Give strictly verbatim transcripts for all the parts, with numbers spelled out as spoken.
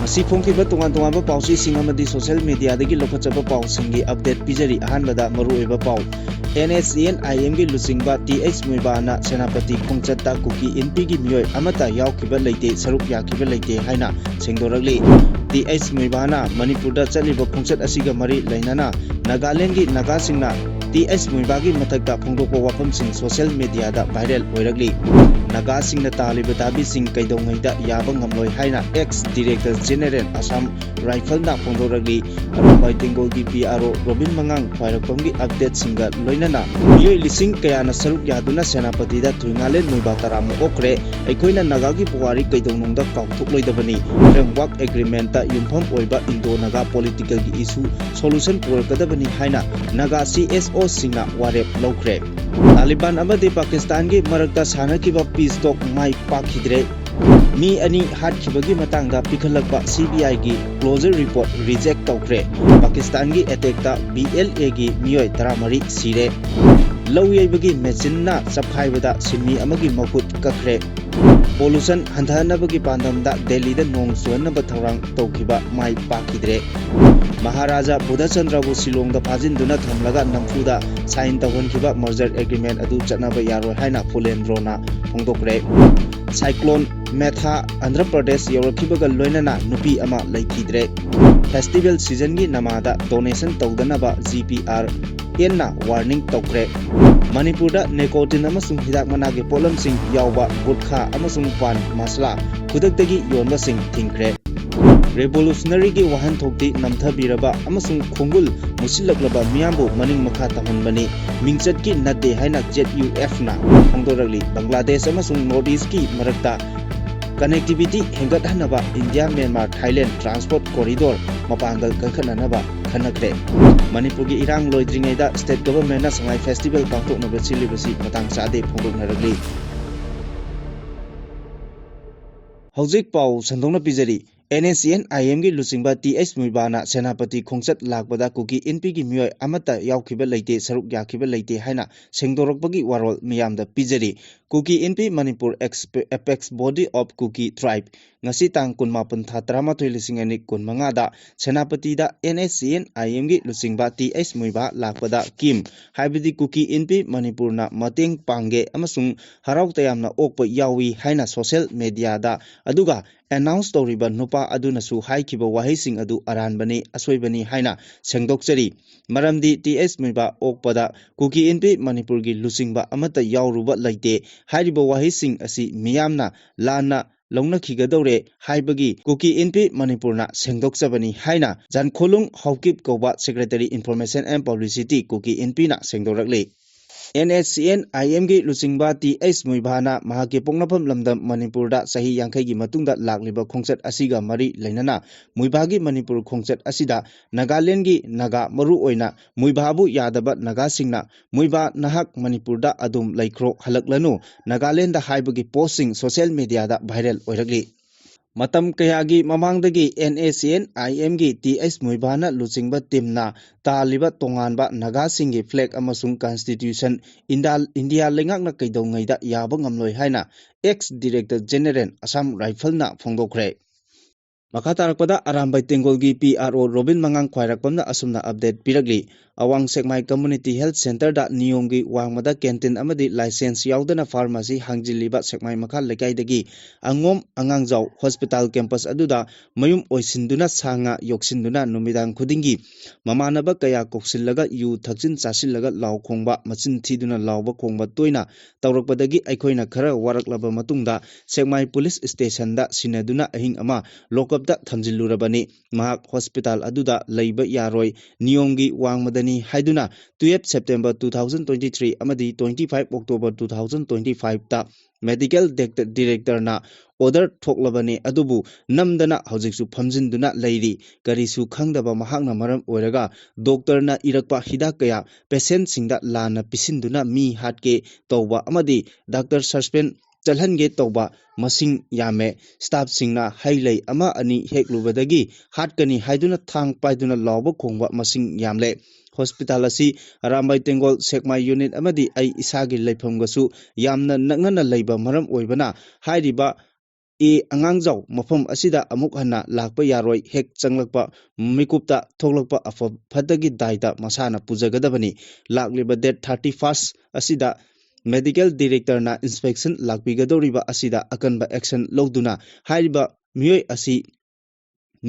ꯉꯁꯤ ꯐꯣꯡꯈꯤꯕ ꯇꯣꯉꯥꯟ ꯇꯣꯉꯥꯟꯕ ꯄꯥꯎꯆꯦꯁꯤꯡ ꯑꯃꯗꯤ social mediaꯗꯒꯤ ꯂꯧꯈꯠꯆꯕ ꯄꯥꯎꯁꯤꯡꯒꯤ update ꯄꯤꯖꯔꯤ꯫ ꯑꯍꯥꯟꯕꯗ ꯃꯔꯨꯑꯣꯏꯕ ꯄꯥꯎ꯫ NSCN-IMꯒꯤ ꯂꯨꯆꯤꯡꯕ ꯇꯤ ꯑꯩꯆ ꯃꯨꯏꯕꯥꯅ ꯁꯦꯅꯥꯄꯇꯤ ꯈꯣꯡꯆꯠꯇ ꯀꯨꯀꯤ ꯏꯟꯄꯤꯒꯤ ꯃꯤꯑꯣꯏ ꯑꯃꯠꯇ ꯌꯥꯎꯈꯤꯕ ꯂꯩꯇꯦ, ꯁꯔꯨꯛ ꯌꯥꯈꯤꯕ ꯂꯩꯇꯦ ꯍꯥꯏꯅ ꯁꯦꯡꯗꯣꯔꯛꯂꯤ꯫ ꯇꯤ ꯑꯩꯆ ꯃꯨꯏꯕꯥꯅ ꯃꯅꯤꯄꯨꯔꯗ ꯆꯠꯂꯤꯕ ꯈꯣꯡꯆꯠ ꯑꯁꯤꯒ ꯃꯔꯤ ꯂꯩꯅꯅ ꯅꯥꯒꯥꯂꯦꯟꯒꯤ ꯅꯥꯒꯥꯁꯤꯡꯅ ꯇꯤ ꯑꯩꯆ ꯃꯨꯏꯕꯥꯒꯤ ꯃꯊꯛꯇ ꯐꯣꯡꯗꯣꯛꯄ ꯋꯥꯐꯝꯁꯤꯡ social mediaꯗ viral ꯑꯣꯏꯔꯛꯂꯤ꯫ ꯅꯥꯒꯥꯁꯤꯡꯅ ꯇꯥꯜꯂꯤꯕ ꯗꯥꯕꯤꯁꯤꯡ ꯀꯩꯗꯧꯉꯩꯗ ꯌꯥꯕ ꯉꯝꯂꯣꯏ ꯍꯥꯏꯅ ex Director General Assam Rifleꯅ ꯐꯣꯡꯗꯣꯔꯛꯂꯤ꯫ ꯑꯔꯨꯝꯕꯥꯏ ꯇꯦꯡꯒꯣꯜꯒꯤ ꯄꯤ ꯑꯥꯔ ꯑꯣ ꯔꯣꯕꯤꯟ ꯃꯉꯥꯡ ꯈ꯭ꯋꯥꯏꯔꯥꯛꯄꯝꯒꯤ updateꯁꯤꯡꯒ ꯂꯣꯏꯅꯅ ꯃꯤꯑꯣꯏ ꯂꯤꯁꯤꯡ ꯀꯌꯥꯅ ꯁꯔꯨꯛ ꯌꯥꯗꯨꯅ ꯁꯦꯅꯥꯄꯇꯤꯗ ꯊꯣꯏꯉꯥꯂꯦꯟ ꯃꯨꯏꯕꯥ ꯇꯔꯥꯝꯅ ꯑꯣꯛꯈ꯭ꯔꯦ꯫ ꯑꯩꯈꯣꯏꯅ ꯅꯥꯒꯥꯒꯤ ꯄꯨꯋꯥꯔꯤ ꯀꯩꯗꯧꯅꯨꯡꯗ ꯀꯥꯎꯊꯣꯛꯂꯣꯏꯗꯕꯅꯤ꯫ Framework Agreementꯇ ꯌꯨꯝꯐꯝ ꯑꯣꯏꯕ Indo-Naga political issue solution ꯄꯨꯔꯛꯀꯗꯕꯅꯤ ꯍꯥꯏꯅ ꯅꯥꯒꯥ ꯁꯤ ꯑꯦꯁ ꯑꯣꯁꯤꯡꯅ ꯋꯥꯔꯦꯞ ꯂꯧꯈ꯭ꯔꯦ꯫ ꯇꯥꯂꯤꯕꯥꯟ ꯑꯃꯗꯤ ꯄꯥꯀꯤꯁꯇꯥꯟꯒꯤ ꯃꯔꯛꯇ ꯁꯥꯟꯅꯈꯤꯕ peace talk ꯃꯥꯏ ꯄꯥꯛꯈꯤꯗ꯭ꯔꯦ꯫ ꯃꯤ ꯑꯅꯤ ꯍꯥꯠꯈꯤꯕꯒꯤ ꯃꯇꯥꯡꯗ ꯄꯤꯈꯠꯂꯛꯄ ꯁꯤ ꯕꯤ ꯑꯥꯏꯒꯤ closure report reject ꯇꯧꯈ꯭ꯔꯦ꯫ ꯄꯥꯀꯤꯁꯇꯥꯟꯒꯤ attackꯇ ꯕꯤ ꯑꯦꯜ ꯑꯦꯒꯤ ꯃꯤꯑꯣꯏ ꯇꯔꯥꯃꯔꯤ ꯁꯤꯔꯦ꯫ ꯂꯧ ꯌꯩꯕꯒꯤ machineꯅ ꯆꯞꯈꯥꯏꯕꯗ ꯁꯤꯟꯃꯤ ꯑꯃꯒꯤ ꯃꯈꯨꯠ ꯀꯛꯈ꯭ꯔꯦ꯫ Pollution ꯍꯟꯊꯍꯟꯅꯕꯒꯤ ꯄꯥꯟꯗꯝꯗ ꯗꯦꯜꯂꯤꯗ ꯅꯣꯡ ꯆꯨꯍꯟꯅꯕ ꯊꯧꯔꯥꯡ ꯇꯧꯈꯤꯕ ꯃꯥꯏ ꯄꯥꯛꯈꯤꯗ꯭ꯔꯦ꯫ ꯃꯍꯥꯔꯥꯖꯥ ꯕꯨꯙꯆꯟꯗ꯭ꯔꯕꯨ ꯁꯤꯂꯣꯡꯗ ꯐꯥꯖꯤꯟꯗꯨꯅ ꯊꯝꯂꯒ ꯅꯝꯐꯨꯗ sign ꯇꯧꯍꯟꯈꯤꯕ merger agreement ꯑꯗꯨ ꯆꯠꯅꯕ ꯌꯥꯔꯣꯏ ꯍꯥꯏꯅ ꯐꯨꯂꯦꯟꯗ꯭ꯔꯣꯅ ꯐꯣꯡꯗꯣꯛꯈ꯭ꯔꯦ꯫ Cyclone ꯃꯦꯊꯥ ꯑꯟꯙ꯭ꯔ ꯄ꯭ꯔꯗꯦꯁ ꯌꯧꯔꯛꯈꯤꯕꯒ ꯂꯣꯏꯅꯅ ꯅꯨꯄꯤ ꯑꯃ ꯂꯩꯈꯤꯗ꯭ꯔꯦ꯫ Festival seasonꯒꯤ ꯅꯃꯥꯗ donation ꯇꯧꯗꯅꯕ ꯖꯤ ꯄꯤ ꯑꯥꯔ ꯑꯦꯟꯅ warning ꯇꯧꯈ꯭ꯔꯦ꯫ ꯃꯅꯤꯄꯨꯔꯗ nicotine ꯑꯃꯁꯨꯡ ꯍꯤꯗꯥꯛ ꯃꯅꯥꯒꯤ ꯄꯣꯠꯂꯝꯁꯤꯡ ꯌꯥꯎꯕ ꯒꯨꯠꯈꯥ ꯑꯃꯁꯨꯡ ꯄꯥꯟ ꯃꯁꯥꯂꯥ ꯈꯨꯗꯛꯇꯒꯤ ꯌꯣꯟꯕꯁꯤꯡ ꯊꯤꯡꯈ꯭ꯔꯦ꯫ Revolutionaryꯒꯤ ꯋꯥꯍꯟꯊꯣꯛꯇꯤ ꯅꯝꯊꯕꯤꯔꯕ ꯑꯃꯁꯨꯡ ꯈꯣꯡꯒꯨꯜ ꯃꯨꯁꯤꯜꯂꯛꯂꯕ ꯃꯤꯌꯥꯝꯕꯨ ꯃꯅꯤꯡ ꯃꯈꯥ ꯇꯝꯍꯟꯕꯅꯤ, ꯃꯤꯡꯆꯠꯀꯤ ꯅꯠꯇꯦ ꯍꯥꯏꯅ ꯖꯦꯠ ꯌꯨ ꯑꯦꯐꯅ ꯐꯣꯡꯗꯣꯔꯛꯂꯤ꯫ ꯕꯪꯒ꯭ꯂꯥꯗꯦꯁ ꯑꯃꯁꯨꯡ North Eastꯀꯤ ꯃꯔꯛꯇ connectivity ꯍꯦꯟꯒꯠꯍꯟꯅꯕ India, Myanmar, Thailand transport corridor ꯃꯄꯥꯡꯒꯜ ꯀꯟꯈꯠꯅꯅꯕ ꯈꯟꯅꯈ꯭ꯔꯦ꯫ ꯃꯅꯤꯄꯨꯔꯒꯤ ꯏꯔꯥꯡ ꯂꯣꯏꯗ꯭ꯔꯤꯉꯩꯗ state governmentꯅ ꯁꯉꯥꯏ festival ꯄꯥꯡꯊꯣꯛꯅꯕ ꯁꯤꯜꯂꯤꯕꯁꯤ ꯃꯇꯥꯡ ꯆꯥꯗꯦ ꯐꯣꯡꯗꯣꯛꯅꯔꯛꯂꯤ꯫ ꯍꯧꯖꯤꯛ ꯄꯥꯎ ꯁꯟꯗꯣꯛꯅ ꯄꯤꯖꯔꯤ꯫ NSCN-IMꯒꯤ ꯂꯨꯆꯤꯡꯕ ꯇꯤ ꯑꯩꯆ ꯃꯨꯏꯕꯥꯅ ꯁꯦꯅꯥꯄꯇꯤ ꯈꯣꯡꯆꯠ ꯂꯥꯛꯄꯗ ꯀꯨꯀꯤ ꯏꯟꯄꯤꯒꯤ ꯃꯤꯑꯣꯏ ꯑꯃꯠꯇ ꯌꯥꯎꯈꯤꯕ ꯂꯩꯇꯦ, ꯁꯔꯨꯛ ꯌꯥꯈꯤꯕ ꯂꯩꯇꯦ ꯍꯥꯏꯅ ꯁꯦꯡꯗꯣꯔꯛꯄꯒꯤ ꯋꯥꯔꯣꯜ ꯃꯤꯌꯥꯝꯗ ꯄꯤꯖꯔꯤ꯫ ꯀꯨꯀꯤ ꯏꯟꯄꯤ ꯃꯅꯤꯄꯨꯔ ꯑꯦꯛꯁ-, Apex Body of Kuki Tribe ꯉꯁꯤ ꯇꯥꯡ ꯀꯨꯟꯃꯥꯄꯟ ꯊꯥ ꯇꯔꯥꯃꯥꯊꯣꯏ ꯂꯤꯁꯤꯡ ꯑꯅꯤ ꯀꯨꯟꯃꯉꯥꯗ ꯁꯦꯅꯥꯄꯇꯤꯗ NSCN-IMꯒꯤ ꯂꯨꯆꯤꯡꯕ ꯇꯤ ꯑꯩꯆ ꯃꯨꯏꯕꯥ ꯂꯥꯛꯄꯗ ꯀꯤꯝ, ꯍꯥꯏꯕꯗꯤ ꯀꯨꯀꯤ ꯏꯟꯄꯤ ꯃꯅꯤꯄꯨꯔꯅ ꯃꯇꯦꯡ ꯄꯥꯡꯒꯦ ꯑꯃꯁꯨꯡ ꯍꯔꯥꯎ ꯇꯌꯥꯝꯅ ꯑꯣꯛꯄ ꯌꯥꯎꯏ ꯍꯥꯏꯅ ꯁꯣꯁꯦꯜ ꯃꯦꯗꯤꯌꯥꯗ, ꯑꯗꯨꯒ ꯑꯦꯅꯥꯎꯟꯁ ꯇꯧꯔꯤꯕ ꯅꯨꯄꯥ ꯑꯗꯨꯅꯁꯨ ꯍꯥꯏꯈꯤꯕ ꯋꯥꯍꯩꯁꯤꯡ ꯑꯗꯨ ꯑꯔꯥꯟꯕꯅꯤ, ꯑꯁꯣꯏꯕꯅꯤ ꯍꯥꯏꯅ ꯁꯦꯡꯗꯣꯛꯆꯔꯤ꯫ ꯃꯔꯝꯗꯤ ꯇꯤ ꯑꯩꯆ ꯃꯨꯏꯕꯥ ꯑꯣꯛꯄꯗ ꯀꯨꯀꯤ ꯏꯟꯄꯤ ꯃꯅꯤꯄꯨꯔꯒꯤ ꯂꯨꯆꯤꯡꯕ ꯑꯃꯠꯇ ꯌꯥꯎꯔꯨꯕ ꯂꯩꯇꯦ꯫ ꯍꯥꯏꯔꯤꯕ ꯋꯥꯍꯩꯁꯤꯡ ꯑꯁꯤ ꯃꯤꯌꯥꯝꯅ ꯂꯥꯟꯅ ꯂꯧꯅꯈꯤꯒꯗꯧꯔꯦ ꯍꯥꯏꯕꯒꯤ ꯀꯨꯀꯤ ꯏꯟꯄꯤ ꯃꯅꯤꯄꯨꯔꯅ ꯁꯦꯡꯗꯣꯛꯆꯕꯅꯤ ꯍꯥꯏꯅ ꯖꯥꯟꯈꯣꯂꯨꯡ ꯍꯥꯎꯀꯤꯞ ꯀꯧꯕ Secretary Information and Publicity ꯀꯨꯀꯤ ꯏꯟꯄꯤꯅ ꯁꯦꯡꯗꯣꯔꯛꯂꯤ꯫ NSCN-IMꯒꯤ ꯂꯨꯆꯤꯡꯕ ꯇꯤ ꯑꯩꯆ ꯃꯨꯏꯚꯥꯅ ꯃꯍꯥꯛꯀꯤ ꯄꯣꯛꯅꯐꯝ ꯂꯝꯗꯝ ꯃꯅꯤꯄꯨꯔꯗ ꯆꯍꯤ ꯌꯥꯡꯈꯩꯒꯤ ꯃꯇꯨꯡꯗ ꯂꯥꯛꯂꯤꯕ ꯈꯣꯡꯆꯠ ꯑꯁꯤꯒ ꯃꯔꯤ ꯂꯩꯅꯅ ꯃꯨꯏꯚꯥꯒꯤ ꯃꯅꯤꯄꯨꯔ ꯈꯣꯡꯆꯠ ꯑꯁꯤꯗ ꯅꯥꯒꯥꯂꯦꯟꯒꯤ ꯅꯥꯒꯥ, ꯃꯔꯨꯑꯣꯏꯅ ꯃꯨꯏꯚꯥꯕꯨ ꯌꯥꯗꯕ ꯅꯥꯒꯥꯁꯤꯡꯅ "ꯃꯨꯏꯚꯥ, ꯅꯍꯥꯛ ꯃꯅꯤꯄꯨꯔꯗ ꯑꯗꯨꯝ ꯂꯩꯈ꯭ꯔꯣ, ꯍꯜꯂꯛꯂꯅꯨ" ꯅꯥꯒꯥꯂꯦꯟꯗ ꯍꯥꯏꯕꯒꯤ ꯄꯣꯁꯁꯤꯡ ꯁꯣꯁꯦꯜ ꯃꯦꯗꯤꯌꯥꯗ ꯚꯥꯏꯔꯦꯜ ꯑꯣꯏꯔꯛꯂꯤ꯫ ꯃꯇꯝ ꯀꯌꯥꯒꯤ ꯃꯃꯥꯡꯗꯒꯤ NSCN-IMꯒꯤ ꯇꯤ ꯑꯩꯆ ꯃꯨꯏꯚꯥꯅ ꯂꯨꯆꯤꯡꯕ ꯇꯤꯝꯅ ꯇꯥꯜꯂꯤꯕ ꯇꯣꯉꯥꯟꯕ ꯅꯥꯒꯥꯁꯤꯡꯒꯤ ꯐ꯭ꯂꯦꯒ ꯑꯃꯁꯨꯡ ꯀꯟꯁꯇꯤꯇ꯭ꯌꯨꯁꯟ ꯏꯟꯗꯤꯌꯥ, ꯏꯟꯗꯤꯌꯥ ꯂꯩꯉꯥꯛꯅ ꯀꯩꯗꯧꯉꯩꯗ ꯌꯥꯕ ꯉꯝꯂꯣꯏ ꯍꯥꯏꯅ ꯑꯦꯛꯁ ꯗꯤꯔꯦꯛꯇꯔ ꯖꯦꯅꯦꯔꯦꯜ ꯑꯁꯥꯝ ꯔꯥꯏꯐꯜꯅ ꯐꯣꯡꯗꯣꯛꯈ꯭ꯔꯦ꯫ ꯃꯈꯥ ꯇꯥꯔꯛꯄꯗ ꯑꯔꯥꯝꯕꯥꯏ ꯇꯦꯡꯒꯣꯜꯒꯤ ꯄꯤ ꯑꯥꯔ ꯑꯣ ꯔꯣꯕꯤꯟ ꯃꯉꯥꯡ ꯈ꯭ꯋꯥꯏꯔꯥꯛꯄꯝꯅ ꯑꯁꯨꯝꯅ ꯑꯞꯗꯦꯠ ꯄꯤꯔꯛꯂꯤ꯫ ꯑꯋꯥꯡ ꯁꯦꯛꯃꯥꯏ ꯀꯝꯃꯨꯅꯤꯇꯤ ꯍꯦꯜꯊ ꯁꯦꯟꯇꯔꯗ ꯅꯤꯌꯣꯝꯒꯤ ꯋꯥꯡꯃꯗ ꯀꯦꯟꯇꯤꯟ ꯑꯃꯗꯤ ꯂꯥꯏꯁꯦꯟꯁ ꯌꯥꯎꯗꯅ ꯐꯥꯔꯃꯥꯁꯤ ꯍꯥꯡꯖꯤꯜꯂꯤꯕ ꯁꯦꯛꯃꯥꯏ ꯃꯈꯥ ꯂꯩꯀꯥꯏꯗꯒꯤ ꯑꯉꯣꯝ ꯑꯉꯥꯡꯖꯥꯎ ꯍꯣꯁꯄꯤꯇꯥꯜ ꯀꯦꯝꯄꯁ ꯑꯗꯨꯗ ꯃꯌꯨꯝ ꯑꯣꯏꯁꯤꯟꯗꯨꯅ ꯁꯥ ꯉꯥ ꯌꯣꯛꯁꯤꯟꯗꯨꯅ ꯅꯨꯃꯤꯗꯥꯡ ꯈꯨꯗꯤꯡꯒꯤ ꯃꯃꯥꯟꯅꯕ ꯀꯌꯥ ꯀꯧꯁꯤꯜꯂꯒ ꯌꯨ ꯊꯛꯆꯤꯟ ꯆꯥꯁꯤꯜꯂꯒ ꯂꯥꯎ ꯈꯣꯡꯕ, ꯃꯆꯤꯟ ꯊꯤꯗꯨꯅ ꯂꯥꯎꯕ ꯈꯣꯡꯕ ꯇꯣꯏꯅ ꯇꯧꯔꯛꯄꯗꯒꯤ ꯑꯩꯈꯣꯏꯅ ꯈꯔ ꯋꯥꯔꯛꯂꯕ ꯃꯇꯨꯡꯗ ꯁꯦꯛꯃꯥꯏ ꯄꯨꯂꯤꯁ ꯁ꯭ꯇꯦꯁꯟꯗ ꯁꯤꯟꯅꯗꯨꯅ ꯑꯍꯤꯡ ꯑꯃ ꯂꯣꯀꯞꯇ ꯊꯝꯖꯤꯜꯂꯨꯔꯕꯅꯤ꯫ ꯃꯍꯥꯛ ꯍꯣꯁꯄꯤꯇꯥꯜ ꯑꯗꯨꯗ ꯂꯩꯕ ꯌꯥꯔꯣꯏ, ꯅꯤꯌꯣꯝꯒꯤ ꯋꯥꯡꯃꯗꯅꯤ ꯍꯥꯏꯗꯨꯅ twelve September two thousand twenty-three ꯑꯃꯗꯤ twenty-five October two thousand twenty-fiveꯇ ꯃꯦꯗꯤꯀꯦꯜ ꯗꯦꯛꯇ-, ꯗꯤꯔꯦꯛꯇꯔꯅ ꯑꯣꯔꯗꯔ ꯊꯣꯛꯂꯕꯅꯤ, ꯑꯗꯨꯕꯨ ꯅꯝꯗꯅ ꯍꯧꯖꯤꯛꯁꯨ ꯐꯝꯖꯤꯟꯗꯨꯅ ꯂꯩꯔꯤ꯫ ꯀꯔꯤꯁꯨ ꯈꯪꯗꯕ ꯃꯍꯥꯛꯅ ꯃꯔꯝ ꯑꯣꯏꯔꯒ ꯗꯣꯛꯇꯔꯅ ꯏꯔꯛꯄ ꯍꯤꯗꯥꯛ ꯀꯌꯥ ꯄꯦꯁꯦꯟꯠꯁꯤꯡꯗ ꯂꯥꯟꯅ ꯄꯤꯁꯤꯟꯗꯨꯅ ꯃꯤ ꯍꯥꯠꯀꯦ ꯇꯧꯕ ꯑꯃꯗꯤ ꯗꯥꯛꯇꯔ ꯁꯁꯄꯦꯟ ꯆꯠꯍꯟꯒꯦ ꯇꯧꯕ ꯃꯁꯤꯡ ꯌꯥꯝꯃꯦ꯫ ꯁ꯭ꯇꯥꯐꯁꯤꯡꯅ ꯍꯩ ꯂꯩ ꯑꯃ ꯑꯅꯤ ꯍꯦꯛꯂꯨꯕꯗꯒꯤ ꯍꯥꯠꯀꯅꯤ ꯍꯥꯏꯗꯨꯅ ꯊꯥꯡ ꯄꯥꯏꯗꯨꯅ ꯂꯥꯎꯕ ꯈꯣꯡꯕ ꯃꯁꯤꯡ ꯌꯥꯝꯂꯦ꯫ ꯍꯣꯁꯄꯤꯇꯥꯜ ꯑꯁꯤ ꯑꯔꯥꯝꯕꯥꯏ ꯇꯦꯡꯒꯣꯜ ꯁꯦꯛꯃꯥꯏ ꯌꯨꯅꯤꯠ ꯑꯃꯗꯤ ꯑꯩ ꯏꯁꯥꯒꯤ ꯂꯩꯐꯝꯒꯁꯨ ꯌꯥꯝꯅ ꯅꯛꯅꯅ ꯂꯩꯕ ꯃꯔꯝ ꯑꯣꯏꯕꯅ ꯍꯥꯏꯔꯤꯕ ꯑꯦ ꯑꯉꯥꯡꯖꯥꯎ ꯃꯐꯝ ꯑꯁꯤꯗ ꯑꯃꯨꯛ ꯍꯟꯅ ꯂꯥꯛꯄ ꯌꯥꯔꯣꯏ꯫ ꯍꯦꯛ ꯆꯪꯂꯛꯄ ꯃꯤꯀꯨꯞꯇ ꯊꯣꯛꯂꯛꯄ ꯑꯐ ꯐꯠꯇꯒꯤ ꯗꯥꯏꯇ ꯃꯁꯥꯅ ꯄꯨꯖꯒꯗꯕꯅꯤ꯫ ꯂꯥꯛꯂꯤꯕ ꯗꯦꯠ ꯊꯥꯔꯇꯤ ꯐꯥꯔꯁ ꯑꯁꯤꯗ ꯃꯦꯗꯤꯀꯦꯜ ꯗꯤꯔꯦꯛꯇꯔꯅ ꯏꯟꯁꯄꯦꯛꯁꯟ ꯂꯥꯛꯄꯤꯒꯗꯧꯔꯤꯕ ꯑꯁꯤꯗ ꯑꯀꯟꯕ ꯑꯦꯛꯁꯟ ꯂꯧꯗꯨꯅ ꯍꯥꯏꯔꯤꯕ ꯃꯤꯑꯣꯏ ꯑꯁꯤ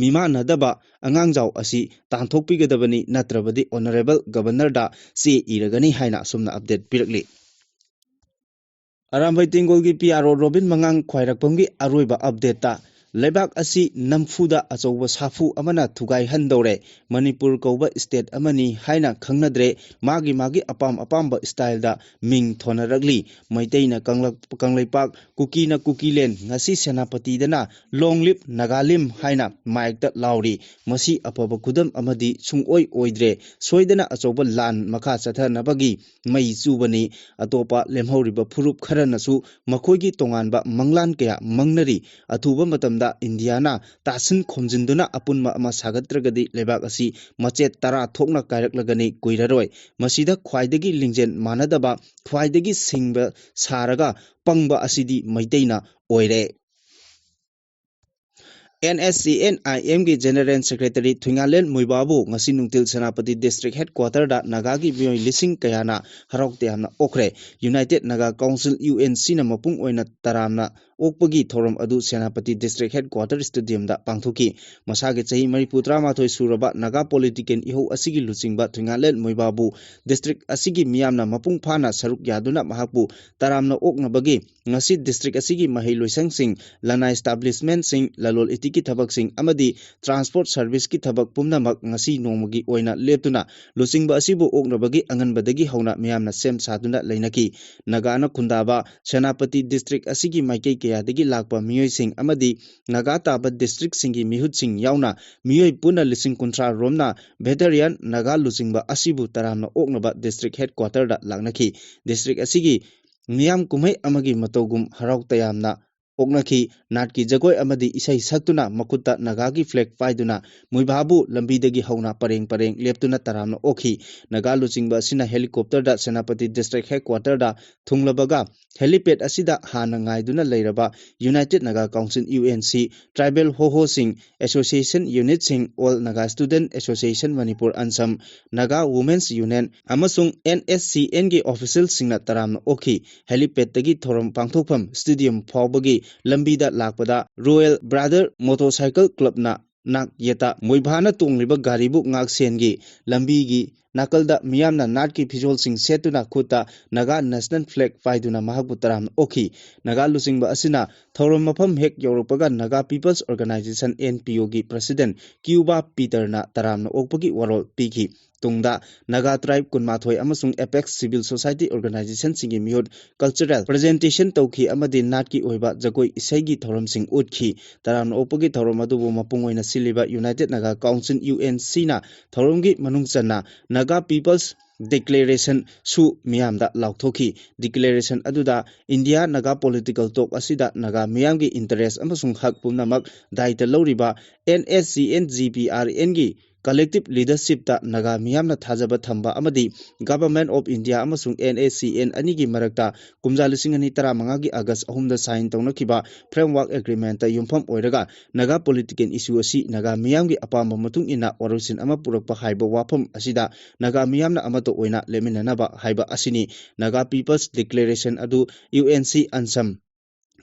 ꯃꯤꯃꯥꯟꯅꯗꯕ ꯑꯉꯥꯡꯖꯥꯎ ꯑꯁꯤ ꯇꯥꯟꯊꯣꯛꯄꯤꯒꯗꯕꯅꯤ, ꯅꯠꯇ꯭ꯔꯕꯗꯤ ꯑꯣꯅꯔꯦꯕꯜ ꯒꯕꯔꯅꯔꯗ ꯆꯦ ꯏꯔꯒꯅꯤ ꯍꯥꯏꯅ ꯑꯁꯨꯝꯅ ꯑꯞꯗꯦꯠ ꯄꯤꯔꯛꯂꯤ꯫ ꯑꯔꯥꯝꯕꯥꯏ ꯇꯦꯡꯒꯣꯜꯒꯤ ꯄꯤ ꯑꯥꯔ ꯑꯣ ꯔꯣꯕꯤꯟ ꯃꯉꯥꯡ ꯈ꯭ꯋꯥꯏꯔꯥꯛꯄꯝꯒꯤ ꯑꯔꯣꯏꯕ ꯑꯞꯗꯦꯠꯇ ꯂꯩꯕꯥꯛ ꯑꯁꯤ ꯅꯝꯐꯨꯗ ꯑꯆꯧꯕ ꯁꯥꯐꯨ ꯑꯃꯅ ꯊꯨꯒꯥꯏꯍꯟꯗꯧꯔꯦ꯫ ꯃꯅꯤꯄꯨꯔ ꯀꯧꯕ ꯁ꯭ꯇꯦꯠ ꯑꯃꯅꯤ ꯍꯥꯏꯅ ꯈꯪꯅꯗ꯭ꯔꯦ꯫ ꯃꯥꯒꯤ ꯃꯥꯒꯤ ꯑꯄꯥꯝ ꯑꯄꯥꯝꯕ ꯁ꯭ꯇꯥꯏꯜꯗ ꯃꯤꯡ ꯊꯣꯟꯅꯔꯛꯂꯤ꯫ ꯃꯩꯇꯩꯅ ꯀꯪꯂꯛ-, ꯀꯪꯂꯩꯄꯥꯛ, ꯀꯨꯀꯤꯅ ꯀꯨꯀꯤꯂꯦꯟ, ꯉꯁꯤ ꯁꯦꯅꯥꯄꯇꯤꯗꯅ "Long live Nagalim" ꯍꯥꯏꯅ ꯃꯥꯏꯛꯇ ꯂꯥꯎꯔꯤ꯫ ꯃꯁꯤ ꯑꯐꯕ ꯈꯨꯗꯝ ꯑꯃꯗꯤ ꯁꯨꯡꯑꯣꯏ ꯑꯣꯏꯗ꯭ꯔꯦ꯫ ꯁꯣꯏꯗꯅ ꯑꯆꯧꯕ ꯂꯥꯟ ꯃꯈꯥ ꯆꯠꯊꯅꯕꯒꯤ ꯃꯩ ꯆꯨꯕꯅꯤ꯫ ꯑꯇꯣꯞꯄ ꯂꯦꯝꯍꯧꯔꯤꯕ ꯐꯨꯔꯨꯞ ꯈꯔꯅꯁꯨ ꯃꯈꯣꯏꯒꯤ ꯇꯣꯉꯥꯟꯕ ꯃꯪꯂꯥꯟ ꯀꯌꯥ ꯃꯪꯅꯔꯤ꯫ ꯑꯊꯨꯕ ꯃꯇꯝꯗ ꯏꯟꯗꯤꯌꯥꯅ ꯇꯥꯁꯤꯟ ꯈꯣꯝꯖꯤꯟꯗꯨꯅ ꯑꯄꯨꯟꯕ ꯑꯃ ꯁꯥꯒꯠꯇ꯭ꯔꯒꯗꯤ ꯂꯩꯕꯥꯛ ꯑꯁꯤ ꯃꯆꯦꯠ ꯇꯔꯥ ꯊꯣꯛꯅ ꯀꯥꯏꯔꯛꯂꯒꯅꯤ ꯀꯨꯏꯔꯔꯣꯏ꯫ ꯃꯁꯤꯗ ꯈ꯭ꯋꯥꯏꯗꯒꯤ ꯂꯤꯡꯖꯦꯜ ꯃꯥꯟꯅꯗꯕ, ꯈ꯭ꯋꯥꯏꯗꯒꯤ ꯁꯤꯡꯕ ꯁꯥꯔꯒ ꯄꯪꯕ ꯑꯁꯤꯗꯤ ꯃꯩꯇꯩꯅ ꯑꯣꯏꯔꯦ꯫ ꯑꯦꯟ ꯑꯦꯁ ꯁꯤ ꯑꯦꯟ ꯑꯥꯏ ꯑꯦꯝꯒꯤ ꯖꯦꯅꯔꯦꯜ ꯁꯦꯀ꯭ꯔꯦꯇꯔꯤ ꯊꯨꯏꯉꯥꯂꯦꯟ ꯃꯨꯏꯕꯥꯕꯨ ꯉꯁꯤ ꯅꯨꯡꯊꯤꯜ ꯁꯦꯅꯥꯄꯇꯤ ꯗꯤꯁꯇ꯭ꯔꯤꯛ ꯍꯦꯗꯀ꯭ꯋꯥꯇꯔꯗ ꯅꯥꯒꯥꯒꯤ ꯃꯤꯑꯣꯏ ꯂꯤꯁꯤꯡ ꯀꯌꯥꯅ ꯍꯔꯥꯎ ꯇꯌꯥꯝꯅ ꯑꯣꯛꯈ꯭ꯔꯦ꯫ United Naga council, U N ꯁꯤꯅ ꯃꯄꯨꯡ ꯑꯣꯏꯅ ꯇꯔꯥꯝꯅ ꯑꯣꯛꯄꯒꯤ ꯊꯧꯔꯝ ꯑꯗꯨ ꯁꯦꯅꯥꯄꯇꯤ ꯗꯤꯁꯇ꯭ꯔꯤꯛ ꯍꯦꯗꯀ꯭ꯋꯥꯇꯔ ꯁ꯭ꯇꯦꯗꯤꯌꯝꯗ ꯄꯥꯡꯊꯣꯛꯈꯤ꯫ ꯃꯁꯥꯒꯤ ꯆꯍꯤ ꯃꯔꯤꯐꯨ ꯇꯔꯥꯃꯥꯊꯣꯏ ꯁꯨꯔꯕ ꯅꯥꯒꯥ ꯄꯣꯂꯤꯇꯤꯀꯦꯜ ꯏꯍꯧ ꯑꯁꯤꯒꯤ ꯂꯨꯆꯤꯡꯕ ꯊꯨꯏꯉꯥꯂꯦꯟ ꯃꯨꯏꯕꯥꯕꯨ ꯗꯤꯁꯇ꯭ꯔꯤꯛ ꯑꯁꯤꯒꯤ ꯃꯤꯌꯥꯝꯅ ꯃꯄꯨꯡ ꯐꯥꯅ ꯁꯔꯨꯛ ꯌꯥꯗꯨꯅ ꯃꯍꯥꯛꯄꯨ ꯇꯔꯥꯝꯅ ꯑꯣꯛꯅꯕꯒꯤ ꯉꯁꯤ ꯗꯤꯁꯇ꯭ꯔꯤꯛ ꯑꯁꯤꯒꯤ ꯃꯍꯩ ꯂꯣꯏꯁꯪꯁꯤꯡ, ꯂꯅꯥꯏ ꯏꯁꯇꯥꯕ꯭ꯂꯤꯁꯃꯦꯟꯁꯤꯡ, ꯂꯂꯣꯟ ꯏꯇꯤꯛꯀꯤ ꯊꯕꯛꯁꯤꯡ ꯑꯃꯗꯤ ꯇ꯭ꯔꯥꯟꯁꯄꯣꯔꯠ ꯁꯔꯚꯤꯁꯀꯤ ꯊꯕꯛ ꯄꯨꯝꯅꯃꯛ ꯉꯁꯤ ꯅꯣꯡꯃꯒꯤ ꯑꯣꯏꯅ ꯂꯦꯞꯇꯨꯅ ꯂꯨꯆꯤꯡꯕ ꯑꯁꯤꯕꯨ ꯑꯣꯛꯅꯕꯒꯤ ꯑꯉꯟꯕꯗꯒꯤ ꯍꯧꯅ ꯃꯤꯌꯥꯝꯅ ꯁꯦꯝ ꯁꯥꯗꯨꯅ ꯂꯩꯅꯈꯤ꯫ ꯅꯥꯒꯥꯅ ꯈꯨꯟꯗꯥꯕ ꯁꯦꯅꯥꯄꯇꯤ ꯗꯤꯁꯇ꯭ꯔꯤꯛ ꯑꯁꯤꯒꯤ ꯃꯥꯏꯀꯩ ꯀꯌꯥꯗꯒꯤ ꯂꯥꯛꯄ ꯃꯤꯑꯣꯏꯁꯤꯡ ꯑꯃꯗꯤ ꯅꯥꯒꯥ ꯇꯥꯕ ꯗꯤꯁꯇ꯭ꯔꯤꯛꯁꯤꯡꯒꯤ ꯃꯤꯍꯨꯠꯁꯤꯡ ꯌꯥꯎꯅ ꯃꯤꯑꯣꯏ ꯄꯨꯟꯅ ꯂꯤꯁꯤꯡ ꯀꯨꯟꯊ꯭ꯔꯥ ꯔꯣꯝꯅ ꯚꯦꯇꯔꯤꯌꯥꯟ ꯅꯥꯒꯥ ꯂꯨꯆꯤꯡꯕ ꯑꯁꯤꯕꯨ ꯇꯔꯥꯝꯅ ꯑꯣꯛꯅꯕ ꯗꯤꯁꯇ꯭ꯔꯤꯛ ꯍꯦꯗꯀ꯭ꯋꯥꯇꯔꯗ ꯂꯥꯛꯅꯈꯤ꯫ ꯗꯤꯁꯇ꯭ꯔꯤꯛ ꯑꯁꯤꯒꯤ ꯃꯤꯌꯥꯝ ꯀꯨꯝꯍꯩ ꯑꯃꯒꯤ ꯃꯇꯧꯒꯨꯝ ꯍꯔꯥꯎ ꯇꯌꯥꯝꯅ ꯑꯣꯛꯅꯈꯤ꯫ ꯅꯥꯠꯀꯤ ꯖꯒꯣꯏ ꯑꯃꯗꯤ ꯏꯁꯩ ꯁꯛꯇꯨꯅ ꯃꯈꯨꯠꯇ ꯅꯥꯒꯥꯒꯤ flag ꯄꯥꯏꯗꯨꯅ ꯃꯣꯏꯚꯥꯕꯨ ꯂꯝꯕꯤꯗꯒꯤ ꯍꯧꯅ ꯄꯔꯦꯡ ꯄꯔꯦꯡ ꯂꯦꯞꯇꯨꯅ ꯇꯔꯥꯝꯅ ꯑꯣꯛꯈꯤ꯫ ꯅꯥꯒꯥ ꯂꯨꯆꯤꯡꯕ ꯑꯁꯤꯅ helicopterꯗ ꯁꯦꯅꯥꯄꯇꯤ district headquarterꯗ ꯊꯨꯡꯂꯕꯒ helipad ꯑꯁꯤꯗ ꯍꯥꯟꯅ ꯉꯥꯏꯗꯨꯅ ꯂꯩꯔꯕ United Naga Council, U N C, tribal ꯍꯣꯍꯣꯁꯤꯡ, association unitꯁꯤꯡ, All Naga Student Association Manipur, ꯑꯟꯁꯝ, Naga Women's Union ꯑꯃꯁꯨꯡ N S C Nꯒꯤ officialꯁꯤꯡꯅ ꯇꯔꯥꯝꯅ ꯑꯣꯛꯈꯤ꯫ Helipadꯇꯒꯤ ꯊꯧꯔꯝ ꯄꯥꯡꯊꯣꯛꯐꯝ stadium ꯐꯥꯎꯕꯒꯤ ꯂꯝꯕꯤꯗ ꯂꯥꯛꯄꯗ Royal Brother Motorcycle Clubꯅ ꯅꯥꯛ ꯌꯦꯠꯇ ꯃꯣꯏꯚꯥꯅ ꯇꯣꯡꯂꯤꯕ ꯒꯥꯔꯤꯕꯨ ꯉꯥꯛꯁꯦꯟꯒꯤ ꯂꯝꯕꯤꯒꯤ ꯅꯥꯀꯜꯗ ꯃꯤꯌꯥꯝꯅ ꯅꯥꯠꯀꯤ ꯐꯤꯖꯣꯜꯁꯤꯡ ꯁꯦꯠꯇꯨꯅ ꯈꯨꯠꯇ Naga National Flag ꯄꯥꯏꯗꯨꯅ ꯃꯍꯥꯛꯄꯨ ꯇꯔꯥꯝꯅ ꯑꯣꯛꯈꯤ꯫ ꯅꯥꯒꯥ ꯂꯨꯆꯤꯡꯕ ꯑꯁꯤꯅ ꯊꯧꯔꯝ ꯃꯐꯝ ꯍꯦꯛ ꯌꯧꯔꯛꯄꯒ Naga People's Organisation, N P Oꯒꯤ president ꯀ꯭ꯌꯨꯕꯥ ꯄꯤꯇꯔꯅ ꯇꯔꯥꯝꯅ ꯑꯣꯛꯄꯒꯤ ꯋꯥꯔꯣꯜ ꯄꯤꯈꯤ꯫ ꯇꯨꯡꯗ Naga tribe ꯀꯨꯟꯃꯥꯊꯣꯏ ꯑꯃꯁꯨꯡ apex civil society organizationꯁꯤꯡꯒꯤ ꯃꯤꯍꯨꯠ cultural presentation ꯇꯧꯈꯤ ꯑꯃꯗꯤ ꯅꯥꯠꯀꯤ ꯑꯣꯏꯕ ꯖꯒꯣꯏ ꯏꯁꯩꯒꯤ ꯊꯧꯔꯝꯁꯤꯡ ꯎꯠꯈꯤ꯫ ꯇꯔꯥꯝꯅ ꯑꯣꯛꯄꯒꯤ ꯊꯧꯔꯝ ꯑꯗꯨꯕꯨ ꯃꯄꯨꯡ ꯑꯣꯏꯅ ꯁꯤꯜꯂꯤꯕ United Naga Council, U N Cꯅ ꯊꯧꯔꯝꯒꯤ ꯃꯅꯨꯡ ꯆꯟꯅ Naga People's Declaration ꯁꯨ ꯃꯤꯌꯥꯝꯗ ꯂꯥꯎꯊꯣꯛꯈꯤ꯫ Declaration ꯑꯗꯨꯗ India Naga political talk ꯑꯁꯤꯗ ꯅꯥꯒꯥ ꯃꯤꯌꯥꯝꯒꯤ interest ꯑꯃꯁꯨꯡ ꯍꯛ ꯄꯨꯝꯅꯃꯛ ꯗꯥꯏꯇ ꯂꯧꯔꯤꯕ N S C N G P R Nꯒꯤ collective leadershipꯇ Naga ꯃꯤꯌꯥꯝꯅ ꯊꯥꯖꯕ ꯊꯝꯕ ꯑꯃꯗꯤ Government of India ꯑꯃꯁꯨꯡ N S C N ꯑꯅꯤꯒꯤ ꯃꯔꯛꯇ ꯀꯨꯝꯖꯥ ꯂꯤꯁꯤꯡ ꯑꯅꯤ ꯇꯔꯥꯃꯉꯥꯒꯤ August ꯑꯍꯨꯝꯗ sign ꯇꯧꯅꯈꯤꯕ Framework Agreementꯇ ꯌꯨꯝꯐꯝ ꯑꯣꯏꯔꯒ ꯅꯥꯒꯥ political issue ꯑꯁꯤ ꯅꯥꯒꯥ ꯃꯤꯌꯥꯝꯒꯤ ꯑꯄꯥꯝꯕ ꯃꯇꯨꯡ ꯏꯟꯅ ꯋꯥꯔꯣꯏꯁꯤꯟ ꯑꯃ ꯄꯨꯔꯛꯄ ꯍꯥꯏꯕ ꯋꯥꯐꯝ ꯑꯁꯤꯗ ꯅꯥꯒꯥ ꯃꯤꯌꯥꯝꯅ ꯑꯃꯠꯇ ꯑꯣꯏꯅ ꯂꯦꯞꯃꯤꯟꯅꯅꯕ ꯍꯥꯏꯕ ꯑꯁꯤꯅꯤ꯫ Naga People's Declaration ꯑꯗꯨ U N C, ꯑꯟꯁꯝ,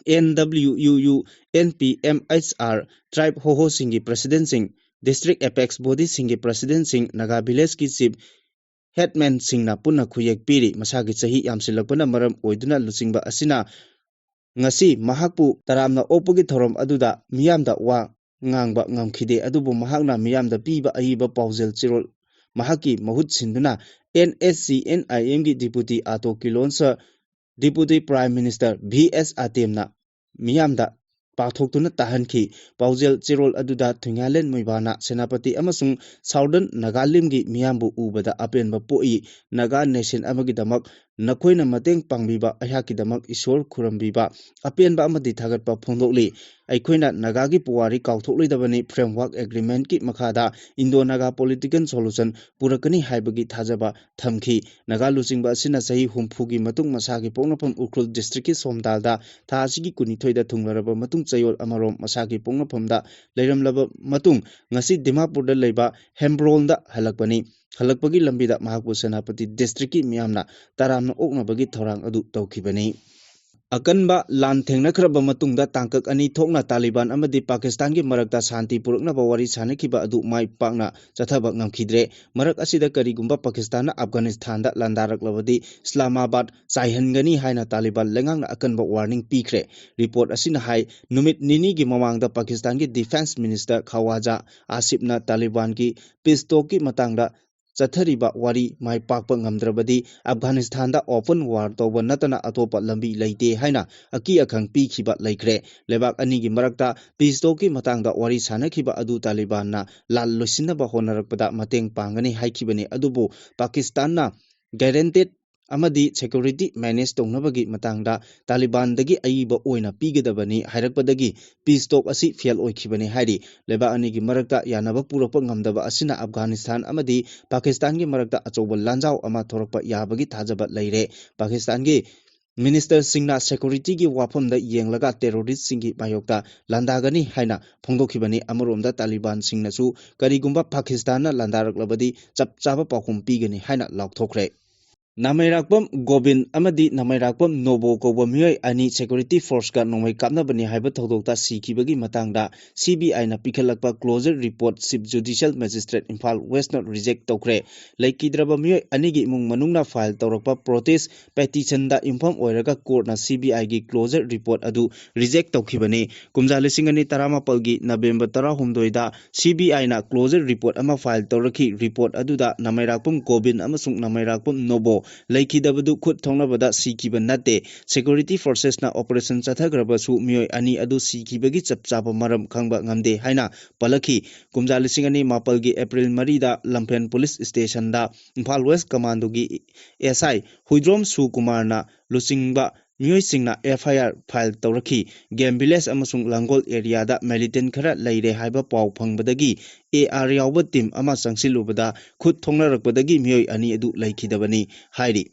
N W U U, N P M H R, tribe ꯍꯣꯍꯣꯁꯤꯡꯒꯤ presidentꯁꯤꯡ, district apex bodyꯁꯤꯡꯒꯤ presidentꯁꯤꯡ, Naga villageꯀꯤ chief headmanꯁꯤꯡꯅ ꯄꯨꯟꯅ ꯈꯨꯌꯦꯛ ꯄꯤꯔꯤ꯫ ꯃꯁꯥꯒꯤ ꯆꯍꯤ ꯌꯥꯝꯁꯤꯜꯂꯛꯄꯅ ꯃꯔꯝ ꯑꯣꯏꯗꯨꯅ ꯂꯨꯆꯤꯡꯕ ꯑꯁꯤꯅ ꯉꯁꯤ ꯃꯍꯥꯛꯄꯨ ꯇꯔꯥꯝꯅ ꯑꯣꯛꯄꯒꯤ ꯊꯧꯔꯝ ꯑꯗꯨꯗ ꯃꯤꯌꯥꯝꯗ ꯋꯥ ꯉꯥꯡꯕ ꯉꯝꯈꯤꯗꯦ, ꯑꯗꯨꯕꯨ ꯃꯍꯥꯛꯅ ꯃꯤꯌꯥꯝꯗ ꯄꯤꯕ ꯑꯏꯕ ꯄꯥꯎꯖꯦꯜ ꯆꯦꯔꯣꯜ ꯃꯍꯥꯛꯀꯤ ꯃꯍꯨꯠ ꯁꯤꯟꯗꯨꯅ N S C N I Mꯒꯤ deputy ꯑꯥꯇꯣ ꯀꯤꯂꯣꯟꯁ, deputy prime minister V S ꯑꯇꯦꯝꯅ ꯃꯤꯌꯥꯝꯗ ꯄꯥꯊꯣꯛꯇꯨꯅ ꯇꯥꯍꯟꯈꯤ꯫ ꯄꯥꯎꯖꯦꯜ ꯆꯦꯔꯣꯜ ꯑꯗꯨꯗ ꯊꯨꯏꯉꯥꯂꯦꯟ ꯃꯣꯏꯕꯥꯅ ꯁꯦꯅꯥꯄꯇꯤ ꯑꯃꯁꯨꯡ Southern Nagalimꯒꯤ ꯃꯤꯌꯥꯝꯕꯨ ꯎꯕꯗ ꯑꯄꯦꯟꯕ ꯄꯣꯛꯏ꯫ Naga Nation ꯑꯃꯒꯤꯗꯃꯛ ꯅꯈꯣꯏꯅ ꯃꯇꯦꯡ ꯄꯥꯡꯕꯤꯕ ꯑꯩꯍꯥꯛꯀꯤꯗꯃꯛ ꯏꯁꯣꯔ ꯈꯨꯔꯨꯝꯕꯤꯕ ꯑꯄꯦꯟꯕ ꯑꯃꯗꯤ ꯊꯥꯒꯠꯄ ꯐꯣꯡꯗꯣꯛꯂꯤ꯫ ꯑꯩꯈꯣꯏꯅ ꯅꯥꯒꯥꯒꯤ ꯄꯨꯋꯥꯔꯤ ꯀꯥꯎꯊꯣꯛꯂꯣꯏꯗꯕꯅꯤ꯫ Framework Agreementꯀꯤ ꯃꯈꯥꯗ Indo-Naga political solution ꯄꯨꯔꯛꯀꯅꯤ ꯍꯥꯏꯕꯒꯤ ꯊꯥꯖꯕ ꯊꯝꯈꯤ꯫ ꯅꯥꯒꯥ ꯂꯨꯆꯤꯡꯕ ꯑꯁꯤꯅ ꯆꯍꯤ ꯍꯨꯝꯐꯨꯒꯤ ꯃꯇꯨꯡ ꯃꯁꯥꯒꯤ ꯄꯣꯛꯅꯐꯝ ꯎꯈ꯭ꯔꯨꯜ districtꯀꯤ ꯁꯣꯝꯗꯥꯜꯗ ꯊꯥ ꯑꯁꯤꯒꯤ ꯀꯨꯟꯅꯤꯊꯣꯏꯗ ꯊꯨꯡꯂꯔꯕ ꯃꯇꯨꯡ ꯆꯌꯣꯜ ꯑꯃꯔꯣꯝ ꯃꯁꯥꯒꯤ ꯄꯣꯛꯅꯐꯝꯗ ꯂꯩꯔꯝꯂꯕ ꯃꯇꯨꯡ ꯉꯁꯤ ꯗꯤꯃꯥꯄꯨꯔꯗ ꯂꯩꯕ ꯍꯦꯝꯕ꯭ꯔꯣꯜꯗ ꯍꯜꯂꯛꯄꯅꯤ꯫ ꯍꯜꯂꯛꯄꯒꯤ ꯂꯝꯕꯤꯗ ꯃꯍꯥꯛꯄꯨ ꯁꯦꯅꯥꯄꯇꯤ districtꯀꯤ ꯃꯤꯌꯥꯝꯅ ꯇꯔꯥꯝꯅ ꯑꯣꯛꯅꯕꯒꯤ ꯊꯧꯔꯥꯡ ꯑꯗꯨ ꯇꯧꯈꯤꯕꯅꯤ꯫ ꯑꯀꯟꯕ ꯂꯥꯟ ꯊꯦꯡꯅꯈ꯭ꯔꯕ ꯃꯇꯨꯡꯗ ꯇꯥꯡꯀꯛ ꯑꯅꯤ ꯊꯣꯛꯅ ꯇꯥꯂꯤꯕꯥꯟ ꯑꯃꯗꯤ ꯄꯥꯀꯤꯁꯇꯥꯟꯒꯤ ꯃꯔꯛꯇ ꯁꯥꯟꯇꯤ ꯄꯨꯔꯛꯅꯕ ꯋꯥꯔꯤ ꯁꯥꯅꯈꯤꯕ ꯑꯗꯨ ꯃꯥꯏ ꯄꯥꯛꯅ ꯆꯠꯊꯕ ꯉꯝꯈꯤꯗ꯭ꯔꯦ꯫ ꯃꯔꯛ ꯑꯁꯤꯗ ꯀꯔꯤꯒꯨꯝꯕ ꯄꯥꯀꯤꯁꯇꯥꯟꯅ ꯑꯐꯒꯥꯅꯤꯁꯇꯥꯟꯗ ꯂꯥꯟꯗꯥꯔꯛꯂꯕꯗꯤ ꯏꯁꯂꯥꯃꯥꯕꯥꯗ ꯆꯥꯏꯍꯟꯒꯅꯤ ꯍꯥꯏꯅ ꯇꯥꯂꯤꯕꯥꯟ ꯂꯩꯉꯥꯛꯅ ꯑꯀꯟꯕ warning ꯄꯤꯈ꯭ꯔꯦ꯫ Report ꯑꯁꯤꯅ ꯍꯥꯏ, ꯅꯨꯃꯤꯠ ꯅꯤꯅꯤꯒꯤ ꯃꯃꯥꯡꯗ ꯄꯥꯀꯤꯁꯇꯥꯟꯒꯤ Defence Minister ꯈꯋꯥꯖꯥ ꯑꯥꯁꯤꯐꯅ ꯇꯥꯂꯤꯕꯥꯟꯒꯤ peace talkꯀꯤ ꯃꯇꯥꯡꯗ ꯆꯠꯊꯔꯤꯕ ꯋꯥꯔꯤ ꯃꯥꯏ ꯄꯥꯛꯄ ꯉꯝꯗ꯭ꯔꯕꯗꯤ ꯑꯐꯒꯥꯅꯤꯁꯇꯥꯟꯗ open war ꯇꯧꯕ ꯅꯠꯇꯅ ꯑꯇꯣꯞꯄ ꯂꯝꯕꯤ ꯂꯩꯇꯦ ꯍꯥꯏꯅ ꯑꯀꯤ ꯑꯈꯪ ꯄꯤꯈꯤꯕ ꯂꯩꯈ꯭ꯔꯦ꯫ ꯂꯩꯕꯥꯛ ꯑꯅꯤꯒꯤ ꯃꯔꯛꯇ peace talkꯀꯤ ꯃꯇꯥꯡꯗ ꯋꯥꯔꯤ ꯁꯥꯅꯈꯤꯕ ꯑꯗꯨ ꯇꯥꯂꯤꯕꯥꯟꯅ ꯂꯥꯟ ꯂꯣꯏꯁꯤꯟꯅꯕ ꯍꯣꯠꯅꯔꯛꯄꯗ ꯃꯇꯦꯡ ꯄꯥꯡꯒꯅꯤ ꯍꯥꯏꯈꯤꯕꯅꯤ꯫ ꯑꯗꯨꯕꯨ ꯄꯥꯀꯤꯁꯇꯥꯟꯅ guaranteed ꯑꯃꯗꯤ security manage ꯇꯧꯅꯕꯒꯤ ꯃꯇꯥꯡꯗ ꯇꯥꯂꯤꯕꯥꯟꯗꯒꯤ ꯑꯏꯕ ꯑꯣꯏꯅ ꯄꯤꯒꯗꯕꯅꯤ ꯍꯥꯏꯔꯛꯄꯗꯒꯤ peace talk ꯑꯁꯤ fail ꯑꯣꯏꯈꯤꯕꯅꯤ ꯍꯥꯏꯔꯤ꯫ ꯂꯩꯕꯥꯛ ꯑꯅꯤꯒꯤ ꯃꯔꯛꯇ ꯌꯥꯅꯕ ꯄꯨꯔꯛꯄ ꯉꯝꯗꯕ ꯑꯁꯤꯅ ꯑꯐꯒꯥꯅꯤꯁꯇꯥꯟ ꯑꯃꯗꯤ ꯄꯥꯀꯤꯁꯇꯥꯟꯒꯤ ꯃꯔꯛꯇ ꯑꯆꯧꯕ ꯂꯥꯟꯖꯥꯎ ꯑꯃ ꯊꯣꯔꯛꯄ ꯌꯥꯕꯒꯤ ꯊꯥꯖꯕ ꯂꯩꯔꯦ꯫ ꯄꯥꯀꯤꯁꯇꯥꯟꯒꯤ minister ꯁꯤꯡꯅ securityꯒꯤ ꯋꯥꯐꯝꯗ ꯌꯦꯡꯂꯒ terroristꯁꯤꯡꯒꯤ ꯃꯥꯌꯣꯛꯇ ꯂꯥꯟꯗꯥꯒꯅꯤ ꯍꯥꯏꯅ ꯐꯣꯡꯗꯣꯛꯈꯤꯕꯅꯤ꯫ ꯑꯃꯔꯣꯝꯗ ꯇꯥꯂꯤꯕꯥꯟꯁꯤꯡꯅꯁꯨ ꯀꯔꯤꯒꯨꯝꯕ ꯄꯥꯀꯤꯁꯇꯥꯟꯅ ꯂꯥꯟꯗꯥꯔꯛꯂꯕꯗꯤ ꯆꯞ ꯆꯥꯕ ꯄꯥꯎꯈꯨꯝ ꯄꯤꯒꯅꯤ ꯍꯥꯏꯅ ꯂꯥꯎꯊꯣꯛꯈ꯭ꯔꯦ꯫ ꯅꯥꯃꯩꯔꯥꯛꯄꯝ ꯒꯣꯕꯤꯟ ꯑꯃꯗꯤ ꯅꯥꯃꯩꯔꯥꯛꯄꯝ ꯅꯣꯕꯣ ꯀꯧꯕ ꯃꯤꯑꯣꯏ ꯑꯅꯤ security forceꯀ ꯅꯣꯡꯃꯩ ꯀꯥꯞꯅꯕꯅꯤ ꯍꯥꯏꯕ ꯊꯧꯗꯣꯛꯇ ꯁꯤꯈꯤꯕꯒꯤ ꯃꯇꯥꯡꯗ CBIꯅ ꯄꯤꯈꯠꯂꯛꯄ closure report Chief Judicial Magistrate Imphal Westꯅ reject ꯇꯧꯈ꯭ꯔꯦ꯫ ꯂꯩꯈꯤꯗ꯭ꯔꯕ ꯃꯤꯑꯣꯏ ꯑꯅꯤꯒꯤ ꯏꯃꯨꯡ ꯃꯅꯨꯡꯅ file ꯇꯧꯔꯛꯄ protest petitionꯗ ꯌꯨꯝꯐꯝ ꯑꯣꯏꯔꯒ courtꯅ CBIꯒꯤ closure report ꯑꯗꯨ reject ꯇꯧꯈꯤꯕꯅꯤ꯫ ꯀꯨꯝꯖꯥ ꯂꯤꯁꯤꯡ ꯑꯅꯤ ꯇꯔꯥꯃꯥꯄꯜꯒꯤ November ꯇꯔꯥꯍꯨꯝꯗꯣꯏꯗ CBIꯅ closure report ꯑꯃ file ꯇꯧꯔꯛꯈꯤ꯫ Report ꯑꯗꯨꯗ ꯅꯥꯃꯩꯔꯥꯛꯄꯝ ꯒꯣꯕꯤꯟ ꯑꯃꯁꯨꯡ ꯅꯥꯃꯩꯔꯥꯛꯄꯝ ꯅꯣꯕꯣ ꯂꯩꯈꯤꯗꯕꯗꯨ ꯈꯨꯠ ꯊꯣꯛꯅꯕꯗ ꯁꯤꯈꯤꯕ ꯅꯠꯇꯦ꯫ Security forcesꯅ operation ꯆꯠꯊꯈ꯭ꯔꯕꯁꯨ ꯃꯤꯑꯣꯏ ꯑꯅꯤ ꯑꯗꯨ ꯁꯤꯈꯤꯕꯒꯤ ꯆꯞ ꯆꯥꯕ ꯃꯔꯝ ꯈꯪꯕ ꯉꯝꯗꯦ ꯍꯥꯏꯅ ꯄꯜꯂꯛꯈꯤ꯫ ꯀꯨꯝꯖꯥ ꯂꯤꯁꯤꯡ ꯑꯅꯤ ꯃꯥꯄꯜꯒꯤ April ꯃꯔꯤꯗ ꯂꯝꯐꯦꯜ police stationꯗ Imphal West Commandꯒꯤ S I Huidrom ꯁꯨꯀꯨꯃꯥꯔꯅ ꯂꯨꯆꯤꯡꯕ ꯃꯤꯑꯣꯏꯁꯤꯡꯅ F I R file ꯇꯧꯔꯛꯈꯤ꯫ Game Village ꯑꯃꯁꯨꯡ ꯂꯥꯡꯒꯣꯜ areaꯗ militant ꯈꯔ ꯂꯩꯔꯦ ꯍꯥꯏꯕ ꯄꯥꯎ ꯐꯪꯕꯗꯒꯤ A R ꯌꯥꯎꯕ team ꯑꯃ ꯆꯪꯁꯤꯜꯂꯨꯕꯗ ꯈꯨꯠ ꯊꯣꯛꯅꯔꯛꯄꯗꯒꯤ ꯃꯤꯑꯣꯏ ꯑꯅꯤ ꯑꯗꯨ ꯂꯩꯈꯤꯗꯕꯅꯤ ꯍꯥꯏꯔꯤ꯫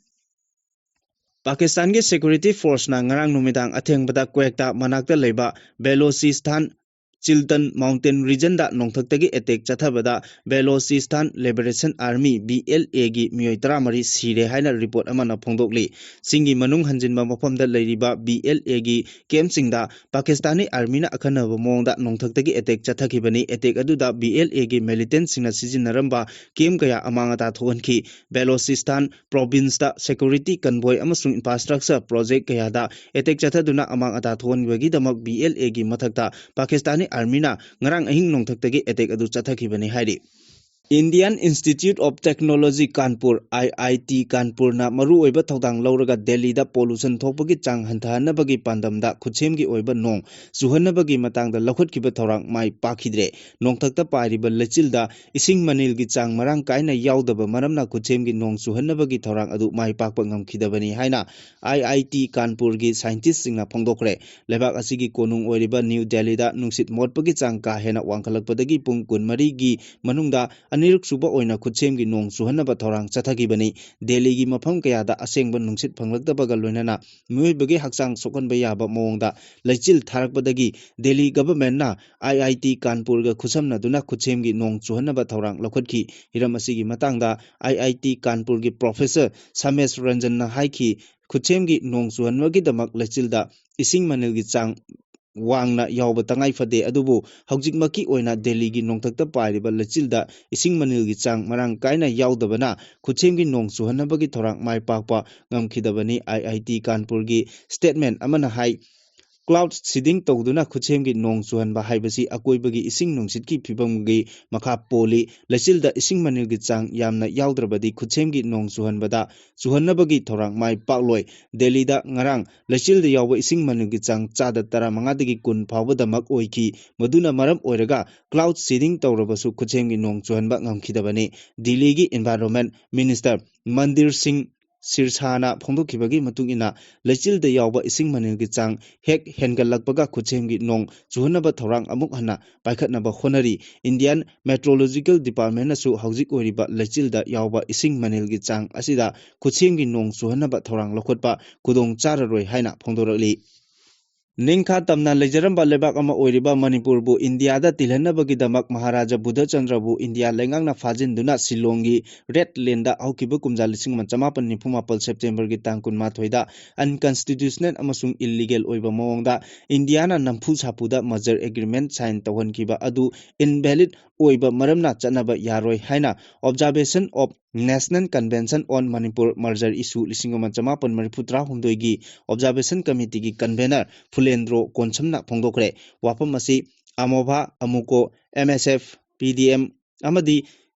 ꯄꯥꯀꯤꯁꯇꯥꯟꯒꯤ security forceꯅ ꯉꯔꯥꯡ ꯅꯨꯃꯤꯗꯥꯡ ꯑꯊꯦꯡꯕꯗ ꯀ꯭ꯋꯦꯛꯇꯥ ꯃꯅꯥꯛꯇ ꯂꯩꯕ ꯕꯦꯂꯣꯆꯤꯁꯇꯥꯟ Chiltan Mountain regionꯗ ꯅꯣꯡꯊꯛꯇꯒꯤ attack ꯆꯠꯊꯕꯗ Balochistan Liberation Army, B L Aꯒꯤ ꯃꯤꯑꯣꯏ ꯇꯔꯥꯃꯔꯤ ꯁꯤꯔꯦ ꯍꯥꯏꯅ report ꯑꯃꯅ ꯐꯣꯡꯗꯣꯛꯂꯤ꯫ ꯆꯤꯡꯒꯤ ꯃꯅꯨꯡ ꯍꯟꯖꯤꯟꯕ ꯃꯐꯝꯗ ꯂꯩꯔꯤꯕ B L Aꯒꯤ campꯁꯤꯡꯗ ꯄꯥꯀꯤꯁꯇꯥꯅꯤ armyꯅ ꯑꯈꯟꯅꯕ ꯃꯑꯣꯡꯗ ꯅꯣꯡꯊꯛꯇꯒꯤ attack ꯆꯠꯊꯈꯤꯕꯅꯤ꯫ Attack ꯑꯗꯨꯗ B L Aꯒꯤ militantꯁꯤꯡꯅ ꯁꯤꯖꯤꯟꯅꯔꯝꯕ camp ꯀꯌꯥ ꯑꯃꯥꯡ ꯑꯇꯥ ꯊꯣꯛꯍꯟꯈꯤ꯫ Balochistan provinceꯇ security convoy ꯑꯃꯁꯨꯡ infrastructure project ꯀꯌꯥꯗ attack ꯆꯠꯊꯗꯨꯅ ꯑꯃꯥꯡ ꯑꯇꯥ ꯊꯣꯛꯍꯟꯕꯒꯤꯗꯃꯛ B L Aꯒꯤ ꯃꯊꯛꯇ ꯄꯥꯀꯤꯁꯇꯥꯅꯤ armyꯅ ꯉꯔꯥꯡ ꯑꯍꯤꯡ ꯅꯣꯡꯊꯛꯇꯒꯤ attack ꯑꯗꯨ ꯆꯠꯊꯈꯤꯕꯅꯤ ꯍꯥꯏꯔꯤ꯫ Indian Institute of Technology Kanpur, I I T Kanpurꯅ ꯃꯔꯨꯑꯣꯏꯕ ꯊꯧꯗꯥꯡ ꯂꯧꯔꯒ ꯗꯦꯜꯂꯤꯗ pollution ꯊꯣꯛꯄꯒꯤ ꯆꯥꯡ ꯍꯟꯊꯍꯟꯅꯕꯒꯤ ꯄꯥꯟꯗꯝꯗ ꯈꯨꯠꯁꯦꯝꯒꯤ ꯑꯣꯏꯕ ꯅꯣꯡ ꯆꯨꯍꯟꯅꯕꯒꯤ ꯃꯇꯥꯡꯗ ꯂꯧꯈꯠꯈꯤꯕ ꯊꯧꯔꯥꯡ ꯃꯥꯏ ꯄꯥꯛꯈꯤꯗ꯭ꯔꯦ꯫ ꯅꯣꯡꯊꯛꯇ ꯄꯥꯏꯔꯤꯕ ꯂꯩꯆꯤꯜꯗ ꯏꯁꯤꯡ ꯃꯅꯤꯜꯒꯤ ꯆꯥꯡ ꯃꯔꯥꯡ ꯀꯥꯏꯅ ꯌꯥꯎꯗꯕ ꯃꯔꯝꯅ ꯈꯨꯠꯁꯦꯝꯒꯤ ꯅꯣꯡ ꯆꯨꯍꯟꯅꯕꯒꯤ ꯊꯧꯔꯥꯡ ꯑꯗꯨ ꯃꯥꯏ ꯄꯥꯛꯄ ꯉꯝꯈꯤꯗꯕꯅꯤ ꯍꯥꯏꯅ I I T Kanpurꯒꯤ scientistꯁꯤꯡꯅ ꯐꯣꯡꯗꯣꯛꯈ꯭ꯔꯦ꯫ ꯂꯩꯕꯥꯛ ꯑꯁꯤꯒꯤ ꯀꯣꯅꯨꯡ ꯑꯣꯏꯔꯤꯕ ꯅ꯭ꯌꯨ ꯗꯦꯜꯂꯤꯗ ꯅꯨꯡꯁꯤꯠ ꯃꯣꯠꯄꯒꯤ ꯆꯥꯡ ꯀꯥ ꯍꯦꯟꯅ ꯋꯥꯡꯈꯠꯂꯛꯄꯗꯒꯤ ꯄꯨꯡ ꯀꯨꯟꯃꯔꯤꯒꯤ ꯃꯅꯨꯡꯗ ꯑꯅꯤꯔꯛ ꯁꯨꯕ ꯑꯣꯏꯅ ꯈꯨꯠꯁꯦꯝꯒꯤ ꯅꯣꯡ ꯆꯨꯍꯟꯅꯕ ꯊꯧꯔꯥꯡ ꯆꯠꯊꯈꯤꯕꯅꯤ꯫ ꯗꯦꯜꯂꯤꯒꯤ ꯃꯐꯝ ꯀꯌꯥꯗ ꯑꯁꯦꯡꯕ ꯅꯨꯡꯁꯤꯠ ꯐꯪꯂꯛꯇꯕꯒ ꯂꯣꯏꯅꯅ ꯃꯤꯑꯣꯏꯕꯒꯤ ꯍꯛꯆꯥꯡ ꯁꯣꯛꯍꯟꯕ ꯌꯥꯕ ꯃꯑꯣꯡꯗ ꯂꯩꯆꯤꯜ ꯊꯥꯔꯛꯄꯗꯒꯤ ꯗꯦꯜꯂꯤ governmentꯅ I I T Kanpurꯒ ꯈꯨꯠꯁꯝꯅꯗꯨꯅ ꯈꯨꯠꯁꯦꯝꯒꯤ ꯅꯣꯡ ꯆꯨꯍꯟꯅꯕ ꯊꯧꯔꯥꯡ ꯂꯧꯈꯠꯈꯤ꯫ ꯍꯤꯔꯝ ꯑꯁꯤꯒꯤ ꯃꯇꯥꯡꯗ I I T Kanpurꯒꯤ professor ꯁꯃꯦꯁ ꯔꯟꯖꯟꯅ ꯍꯥꯏꯈꯤ, ꯈꯨꯠꯁꯦꯝꯒꯤ ꯅꯣꯡ ꯆꯨꯍꯟꯕꯒꯤꯗꯃꯛ ꯂꯩꯆꯤꯜꯗ ꯏꯁꯤꯡ ꯃꯅꯤꯜꯒꯤ ꯆꯥꯡ ꯋꯥꯡꯅ ꯌꯥꯎꯕ ꯇꯉꯥꯏ ꯐꯗꯦ, ꯑꯗꯨꯕꯨ ꯍꯧꯖꯤꯛꯃꯛꯀꯤ ꯑꯣꯏꯅ ꯗꯦꯜꯂꯤꯒꯤ ꯅꯣꯡꯊꯛꯇ ꯄꯥꯏꯔꯤꯕ ꯂꯩꯆꯤꯜꯗ ꯏꯁꯤꯡ ꯃꯅꯤꯜꯒꯤ ꯆꯥꯡ ꯃꯔꯥꯡ ꯀꯥꯏꯅ ꯌꯥꯎꯗꯕꯅ ꯈꯨꯠꯁꯦꯝꯒꯤ ꯅꯣꯡ ꯆꯨꯍꯟꯅꯕꯒꯤ ꯊꯧꯔꯥꯡ ꯃꯥꯏ ꯄꯥꯛꯄ ꯉꯝꯈꯤꯗꯕꯅꯤ꯫ I I T Kanpurꯒꯤ statement ꯑꯃꯅ ꯍꯥꯏ, cloud seeding ꯇꯧꯗꯨꯅ ꯈꯨꯠꯁꯦꯝꯒꯤ ꯅꯣꯡ ꯆꯨꯍꯟꯕ ꯍꯥꯏꯕꯁꯤ ꯑꯀꯣꯏꯕꯒꯤ ꯏꯁꯤꯡ ꯅꯨꯡꯁꯤꯠꯀꯤ ꯐꯤꯕꯝꯒꯤ ꯃꯈꯥ ꯄꯣꯜꯂꯤ꯫ ꯂꯩꯆꯤꯜꯗ ꯏꯁꯤꯡ ꯃꯅꯤꯜꯒꯤ ꯆꯥꯡ ꯌꯥꯝꯅ ꯌꯥꯎꯗ꯭ꯔꯕꯗꯤ ꯈꯨꯠꯁꯦꯝꯒꯤ ꯅꯣꯡ ꯆꯨꯍꯟꯕꯗ, ꯆꯨꯍꯟꯅꯕꯒꯤ ꯊꯧꯔꯥꯡ ꯃꯥꯏ ꯄꯥꯛꯂꯣꯏ꯫ ꯗꯦꯜꯂꯤꯗ ꯉꯔꯥꯡ ꯂꯩꯆꯤꯜꯗ ꯌꯥꯎꯕ ꯏꯁꯤꯡ ꯃꯅꯤꯜꯒꯤ ꯆꯥꯡ ꯆꯥꯗ ꯇꯔꯥꯃꯉꯥꯗꯒꯤ ꯀꯨꯟ ꯐꯥꯎꯕꯗꯃꯛ ꯑꯣꯏꯈꯤ꯫ ꯃꯗꯨꯅ ꯃꯔꯝ ꯑꯣꯏꯔꯒ cloud seeding ꯇꯧꯔꯕꯁꯨ ꯈꯨꯠꯁꯦꯝꯒꯤ ꯅꯣꯡ ꯆꯨꯍꯟꯕ ꯉꯝꯈꯤꯗꯕꯅꯤ꯫ ꯗꯤꯜꯂꯤꯒꯤ Environment Minister ꯃꯟꯗꯤꯔ ꯁꯤꯡ ꯁꯤꯔꯁꯥꯅ ꯐꯣꯡꯗꯣꯛꯈꯤꯕꯒꯤ ꯃꯇꯨꯡ ꯏꯟꯅ, ꯂꯩꯆꯤꯜꯗ ꯌꯥꯎꯕ ꯏꯁꯤꯡ ꯃꯅꯤꯜꯒꯤ ꯆꯥꯡ ꯍꯦꯛ ꯍꯦꯟꯒꯠꯂꯛꯄꯒ ꯈꯨꯠꯁꯦꯝꯒꯤ ꯅꯣꯡ ꯆꯨꯍꯟꯅꯕ ꯊꯧꯔꯥꯡ ꯑꯃꯨꯛ ꯍꯟꯅ ꯄꯥꯏꯈꯠꯅꯕ ꯍꯣꯠꯅꯔꯤ꯫ Indian Meteorological Departmentꯅꯁꯨ ꯍꯧꯖꯤꯛ ꯑꯣꯏꯔꯤꯕ ꯂꯩꯆꯤꯜꯗ ꯌꯥꯎꯕ ꯏꯁꯤꯡ ꯃꯅꯤꯜꯒꯤ ꯆꯥꯡ ꯑꯁꯤꯗ ꯈꯨꯠꯁꯦꯝꯒꯤ ꯅꯣꯡ ꯆꯨꯍꯟꯅꯕ ꯊꯧꯔꯥꯡ ꯂꯧꯈꯠꯄ ꯈꯨꯗꯣꯡ ꯆꯥꯔꯔꯣꯏ ꯍꯥꯏꯅ ꯐꯣꯡꯗꯣꯔꯛꯂꯤ꯫ ꯅꯤꯡꯈꯥ ꯇꯝꯅ ꯂꯩꯖꯔꯝꯕ ꯂꯩꯕꯥꯛ ꯑꯃ ꯑꯣꯏꯔꯤꯕ ꯃꯅꯤꯄꯨꯔꯕꯨ ꯏꯟꯗꯤꯌꯥꯗ ꯇꯤꯜꯍꯟꯅꯕꯒꯤꯗꯃꯛ ꯃꯍꯥꯔꯥꯖꯥ ꯕꯨꯙꯆꯟꯗ꯭ꯔꯕꯨ ꯏꯟꯗꯤꯌꯥ ꯂꯩꯉꯥꯛꯅ ꯐꯥꯖꯤꯟꯗꯨꯅ ꯁꯤꯂꯣꯡꯒꯤ ꯔꯦꯗ ꯂꯦꯟꯗ ꯍꯧꯈꯤꯕ ꯀꯨꯝꯖꯥ ꯂꯤꯁꯤꯡ ꯑꯃ ꯆꯃꯥꯄꯟ ꯅꯤꯐꯨ ꯃꯥꯄꯟ Septemberꯒꯤ ꯇꯥꯡ ꯀꯨꯟꯃꯥꯊꯣꯏꯗ unconstitutional ꯑꯃꯁꯨꯡ illegal ꯑꯣꯏꯕ ꯃꯑꯣꯡꯗ ꯏꯟꯗꯤꯌꯥꯅ ꯅꯝꯐꯨ ꯁꯥꯐꯨꯗ merger agreement sign ꯇꯧꯍꯟꯈꯤꯕ ꯑꯗꯨ invalid ꯑꯣꯏꯕ ꯃꯔꯝꯅ ꯆꯠꯅꯕ ꯌꯥꯔꯣꯏ ꯍꯥꯏꯅ Observation of National Convention on Manipur Merger Issue ꯂꯤꯁꯤꯡ ꯑꯃ ꯆꯃꯥꯄꯟ ꯃꯔꯤꯐꯨ ꯇꯔꯥꯍꯨꯝꯗꯣꯏꯒꯤ Observation Committeeꯒꯤ convener ꯐꯨꯂꯦꯟꯗ꯭ꯔꯣ ꯀꯣꯟꯁꯝꯅ ꯐꯣꯡꯗꯣꯛꯈ꯭ꯔꯦ꯫ ꯋꯥꯐꯝ ꯑꯁꯤ ꯑꯃꯣꯚꯥ, ꯑꯃꯨꯀꯣ, M S F, P D M ꯑꯃꯗꯤ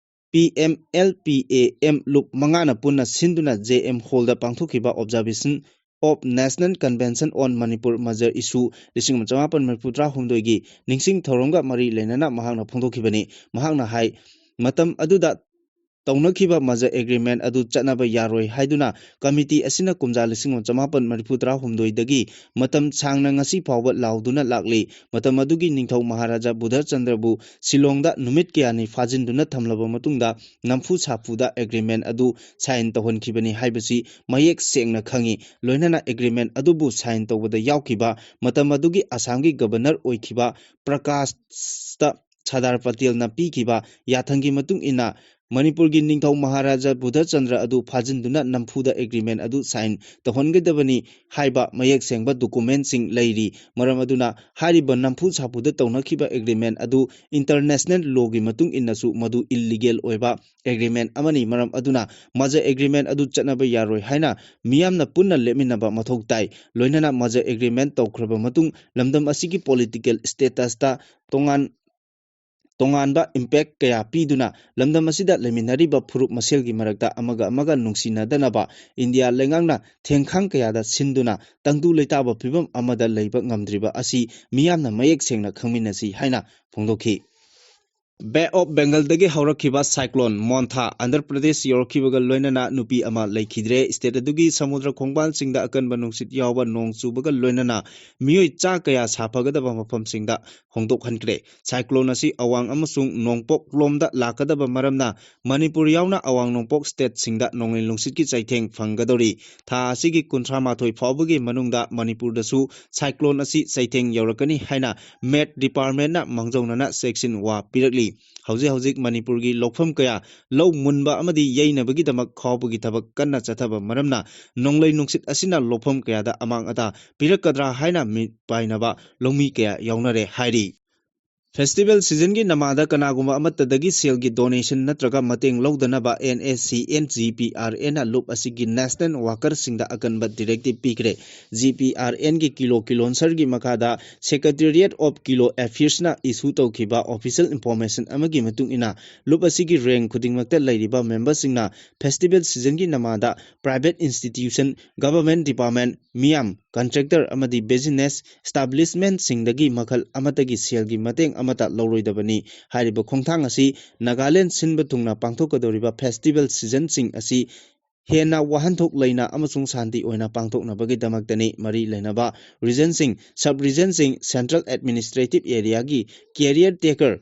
P M L P A M ꯂꯨꯞ ꯃꯉꯥꯅ ꯄꯨꯟꯅ ꯁꯤꯟꯗꯨꯅ J M Hallꯗ ꯄꯥꯡꯊꯣꯛꯈꯤꯕ Observation of National Convention on Manipur Merger Issue ꯂꯤꯁꯤꯡ ꯑꯃ ꯆꯃꯥꯄꯟ ꯃꯔꯤꯐꯨ ꯇꯔꯥꯍꯨꯝꯗꯣꯏꯒꯤ ꯅꯤꯡꯁꯤꯡ ꯊꯧꯔꯝꯒ ꯃꯔꯤ ꯂꯩꯅꯅ ꯃꯍꯥꯛꯅ ꯐꯣꯡꯗꯣꯛꯈꯤꯕꯅꯤ꯫ ꯃꯍꯥꯛꯅ ꯍꯥꯏ, ꯃꯇꯝ ꯑꯗꯨꯗ ꯇꯧꯅꯈꯤꯕ merger agreement ꯑꯗꯨ ꯆꯠꯅꯕ ꯌꯥꯔꯣꯏ ꯍꯥꯏꯗꯨꯅ committee ꯑꯁꯤꯅ ꯀꯨꯝꯖꯥ ꯂꯤꯁꯤꯡ ꯑꯃ ꯆꯃꯥꯄꯟ ꯃꯔꯤꯐꯨ ꯇꯔꯥꯍꯨꯝꯗꯣꯏꯗꯒꯤ ꯃꯇꯝ ꯁꯥꯡꯅ ꯉꯁꯤ ꯐꯥꯎꯕ ꯂꯥꯎꯗꯨꯅ ꯂꯥꯛꯂꯤ꯫ ꯃꯇꯝ ꯑꯗꯨꯒꯤ ꯅꯤꯡꯊꯧ ꯃꯍꯥꯔꯥꯖꯥ ꯕꯨꯙꯆꯟꯗ꯭ꯔꯕꯨ ꯁꯤꯂꯣꯡꯗ ꯅꯨꯃꯤꯠ ꯀꯌꯥꯅꯤ ꯐꯥꯖꯤꯟꯗꯨꯅ ꯊꯝꯂꯕ ꯃꯇꯨꯡꯗ ꯅꯝꯐꯨ ꯁꯥꯐꯨꯗ agreement ꯑꯗꯨ sign ꯇꯧꯍꯟꯈꯤꯕꯅꯤ ꯍꯥꯏꯕꯁꯤ ꯃꯌꯦꯛ ꯁꯦꯡꯅ ꯈꯪꯏ꯫ ꯂꯣꯏꯅꯅ agreement ꯑꯗꯨꯕꯨ sign ꯇꯧꯕꯗ ꯌꯥꯎꯈꯤꯕ ꯃꯇꯝ ꯑꯗꯨꯒꯤ ꯑꯁꯥꯝꯒꯤ governor ꯑꯣꯏꯈꯤꯕ ꯄ꯭ꯔꯀꯥꯁꯇ ꯁꯔꯗꯥꯔ ꯄꯇꯦꯜꯅ ꯄꯤꯈꯤꯕ ꯌꯥꯊꯪꯒꯤ ꯃꯇꯨꯡ ꯏꯟꯅ ꯃꯅꯤꯄꯨꯔꯒꯤ ꯅꯤꯡꯊꯧ ꯃꯍꯥꯔꯥꯖꯥ ꯕꯨꯙꯆꯟꯗ꯭ꯔ ꯑꯗꯨ ꯐꯥꯖꯤꯟꯗꯨꯅ ꯅꯝꯐꯨꯗ ꯑꯦꯒ꯭ꯔꯤꯃꯦꯟ ꯑꯗꯨ ꯁꯥꯏꯟ ꯇꯧꯍꯟꯒꯗꯕꯅꯤ ꯍꯥꯏꯕ ꯃꯌꯦꯛ ꯁꯦꯡꯕ ꯗꯣꯀꯨꯃꯦꯟꯁꯤꯡ ꯂꯩꯔꯤ꯫ ꯃꯔꯝ ꯑꯗꯨꯅ ꯍꯥꯏꯔꯤꯕ ꯅꯝꯐꯨ ꯁꯥꯐꯨꯗ ꯇꯧꯅꯈꯤꯕ ꯑꯦꯒ꯭ꯔꯤꯃꯦꯟ ꯑꯗꯨ ꯏꯟꯇꯔꯅꯦꯁꯅꯦꯜ ꯂꯣꯒꯤ ꯃꯇꯨꯡ ꯏꯟꯅꯁꯨ ꯃꯗꯨ ꯏꯜꯂꯤꯒꯦꯜ ꯑꯣꯏꯕ ꯑꯦꯒ꯭ꯔꯤꯃꯦꯟ ꯑꯃꯅꯤ꯫ ꯃꯔꯝ ꯑꯗꯨꯅ ꯃꯖ ꯑꯦꯒ꯭ꯔꯤꯃꯦꯟ ꯑꯗꯨ ꯆꯠꯅꯕ ꯌꯥꯔꯣꯏ ꯍꯥꯏꯅ ꯃꯤꯌꯥꯝꯅ ꯄꯨꯟꯅ ꯂꯦꯞꯃꯤꯟꯅꯕ ꯃꯊꯧ ꯇꯥꯏ꯫ ꯂꯣꯏꯅꯅ ꯃꯖ ꯑꯦꯒ꯭ꯔꯤꯃꯦꯟ ꯇꯧꯈ꯭ꯔꯕ ꯃꯇꯨꯡ ꯂꯝꯗꯝ ꯑꯁꯤꯒꯤ ꯄꯣꯂꯤꯇꯤꯀꯦꯜ ꯁ꯭ꯇꯦꯇꯁꯇ ꯇꯣꯉꯥꯟ ꯇꯣꯉꯥꯟꯕ ꯏꯝꯄꯦꯛ ꯀꯌꯥ ꯄꯤꯗꯨꯅ ꯂꯝꯗꯝ ꯑꯁꯤꯗ ꯂꯩꯃꯤꯟꯅꯔꯤꯕ ꯐꯨꯔꯨꯞ ꯃꯁꯦꯜꯒꯤ ꯃꯔꯛꯇ ꯑꯃꯒ ꯑꯃꯒ ꯅꯨꯡꯁꯤꯅꯗꯅꯕ ꯏꯟꯗꯤꯌꯥ ꯂꯩꯉꯥꯛꯅ ꯊꯦꯡꯈꯥꯡ ꯀꯌꯥꯗ ꯁꯤꯟꯗꯨꯅ ꯇꯪꯗꯨ ꯂꯩꯇꯥꯕ ꯐꯤꯕꯝ ꯑꯃꯗ ꯂꯩꯕ ꯉꯝꯗ꯭ꯔꯤꯕ ꯑꯁꯤ ꯃꯤꯌꯥꯝꯅ ꯃꯌꯦꯛ ꯁꯦꯡꯅ ꯈꯪꯃꯤꯟꯅꯁꯤ ꯍꯥꯏꯅ ꯐꯣꯡꯗꯣꯛꯈꯤ꯫ ꯕꯦ ꯑꯣꯐ ꯕꯦꯡꯒꯜꯗꯒꯤ ꯍꯧꯔꯛꯈꯤꯕ ꯁꯥꯏꯀ꯭ꯂꯣꯟ ꯃꯣꯟꯊꯥ ꯑꯟꯙ꯭ꯔ ꯄ꯭ꯔꯗꯦꯁ ꯌꯧꯔꯛꯈꯤꯕꯒ ꯂꯣꯏꯅꯅ ꯅꯨꯄꯤ ꯑꯃ ꯂꯩꯈꯤꯗ꯭ꯔꯦ꯫ ꯁ꯭ꯇꯦꯠ ꯑꯗꯨꯒꯤ ꯁꯃꯨꯗ꯭ꯔ ꯈꯣꯡꯕꯥꯟꯁꯤꯡꯗ ꯑꯀꯟꯕ ꯅꯨꯡꯁꯤꯠ ꯌꯥꯎꯕ ꯅꯣꯡ ꯆꯨꯕꯒ ꯂꯣꯏꯅꯅ ꯃꯤꯑꯣꯏ ꯆꯥ ꯀꯌꯥ ꯁꯥꯐꯒꯗꯕ ꯃꯐꯝꯁꯤꯡꯗ ꯍꯣꯡꯗꯣꯛꯍꯟꯈ꯭ꯔꯦ꯫ ꯁꯥꯏꯀ꯭ꯂꯣꯟ ꯑꯁꯤ ꯑꯋꯥꯡ ꯑꯃꯁꯨꯡ ꯅꯣꯡꯄꯣꯛ ꯂꯣꯝꯗ ꯂꯥꯛꯀꯗꯕ ꯃꯔꯝꯅ ꯃꯅꯤꯄꯨꯔ ꯌꯥꯎꯅ ꯑꯋꯥꯡ ꯅꯣꯡꯄꯣꯛ ꯁ꯭ꯇꯦꯠꯁꯤꯡꯗ ꯅꯣꯡꯂꯩ ꯅꯨꯡꯁꯤꯠꯀꯤ ꯆꯩꯊꯦꯡ ꯐꯪꯒꯗꯧꯔꯤ꯫ ꯊꯥ ꯑꯁꯤꯒꯤ ꯀꯨꯟꯊ꯭ꯔꯥ ꯃꯥꯊꯣꯏ ꯐꯥꯎꯕꯒꯤ ꯃꯅꯨꯡꯗ ꯃꯅꯤꯄꯨꯔꯗꯁꯨ ꯁꯥꯏꯀ꯭ꯂꯣꯟ ꯑꯁꯤ ꯆꯩꯊꯦꯡ ꯌꯧꯔꯛꯀꯅꯤ ꯍꯥꯏꯅ ꯃꯦꯠ ꯗꯤꯄꯥꯔꯠꯃꯦꯟꯅ ꯃꯥꯡꯖꯧꯅꯅ ꯆꯦꯛꯁꯤꯟ ꯋꯥ ꯄꯤꯔꯛꯂꯤ꯫ ꯍꯧꯖꯤꯛ ꯍꯧꯖꯤꯛ ꯃꯅꯤꯄꯨꯔꯒꯤ ꯂꯧꯐꯝ ꯀꯌꯥ ꯂꯧ ꯃꯨꯟꯕ ꯑꯃꯗꯤ ꯌꯩꯅꯕꯒꯤꯗꯃꯛ ꯈꯥꯎꯕꯒꯤ ꯊꯕꯛ ꯀꯟꯅ ꯆꯠꯊꯕ ꯃꯔꯝꯅ ꯅꯣꯡꯂꯩ ꯅꯨꯡꯁꯤꯠ ꯑꯁꯤꯅ ꯂꯧꯐꯝ ꯀꯌꯥꯗ ꯑꯃꯥꯡ ꯑꯇꯥ ꯄꯤꯔꯛꯀꯗ꯭ꯔꯥ ꯍꯥꯏꯅ ꯃꯤꯠ ꯄꯥꯏꯅꯕ ꯂꯧꯃꯤ ꯀꯌꯥ ꯌꯥꯎꯅꯔꯦ ꯍꯥꯏꯔꯤ꯫ ꯐꯦꯁꯇꯤꯚꯦꯜ ꯁꯤꯖꯟꯒꯤ ꯅꯃꯥꯗ ꯀꯅꯥꯒꯨꯝꯕ ꯑꯃꯠꯇꯗꯒꯤ ꯁꯦꯜꯒꯤ ꯗꯣꯅꯦꯁꯟ ꯅꯠꯇ꯭ꯔꯒ ꯃꯇꯦꯡ ꯂꯧꯗꯅꯕ N S C N G P R ꯑꯦꯟꯅ ꯂꯨꯞ ꯑꯁꯤꯒꯤ ꯅꯦꯁꯅꯦꯜ ꯋꯥꯀꯔꯁꯤꯡꯗ ꯑꯀꯟꯕ ꯗꯤꯔꯦꯛꯇꯤꯚ ꯄꯤꯈ꯭ꯔꯦ꯫ ꯖꯤ ꯄꯤ ꯑꯥꯔ ꯑꯦꯟꯒꯤ ꯀꯤꯂꯣ ꯀꯤꯂꯣꯟꯁꯔꯒꯤ ꯃꯈꯥꯗ Secretariat of Kilo Affairsꯅ issue ꯇꯧꯈꯤꯕ official information ꯑꯃꯒꯤ ꯃꯇꯨꯡ ꯏꯟꯅ, ꯂꯨꯞ ꯑꯁꯤꯒꯤ ꯔꯦꯡ ꯈꯨꯗꯤꯡꯃꯛꯇ ꯂꯩꯔꯤꯕ ꯃꯦꯝꯕꯔꯁꯤꯡꯅ ꯐꯦꯁꯇꯤꯚꯦꯜ ꯁꯤꯖꯟꯒꯤ ꯅꯃꯥꯗ private institution, government department, ꯃꯤꯌꯥꯝ, contractor ꯑꯃꯗꯤ business establishmentꯁꯤꯡꯗꯒꯤ ꯃꯈꯜ ꯑꯃꯠꯇꯒꯤ ꯁꯦꯜꯒꯤ ꯃꯇꯦꯡ ꯑꯃꯠꯇ ꯂꯧꯔꯣꯏꯗꯕꯅꯤ꯫ ꯍꯥꯏꯔꯤꯕ ꯈꯣꯡꯊꯥꯡ ꯑꯁꯤ ꯅꯥꯒꯥꯂꯦꯟ ꯁꯤꯟꯕ ꯊꯨꯡꯅ ꯄꯥꯡꯊꯣꯛꯀꯗꯧꯔꯤꯕ ꯐꯦꯁꯇꯤꯚꯦꯜ ꯁꯤꯖꯟꯁꯤꯡ ꯑꯁꯤ ꯍꯦꯟꯅ ꯋꯥꯍꯟꯊꯣꯛ ꯂꯩꯅ ꯑꯃꯁꯨꯡ ꯁꯥꯟꯇꯤ ꯑꯣꯏꯅ ꯄꯥꯡꯊꯣꯛꯅꯕꯒꯤꯗꯃꯛꯇꯅꯤ꯫ ꯃꯔꯤ ꯂꯩꯅꯕ ꯔꯤꯖꯟꯁꯤꯡ, ꯁꯕ ꯔꯤꯖꯟꯁꯤꯡ, central administrative areaꯒꯤ caretaker,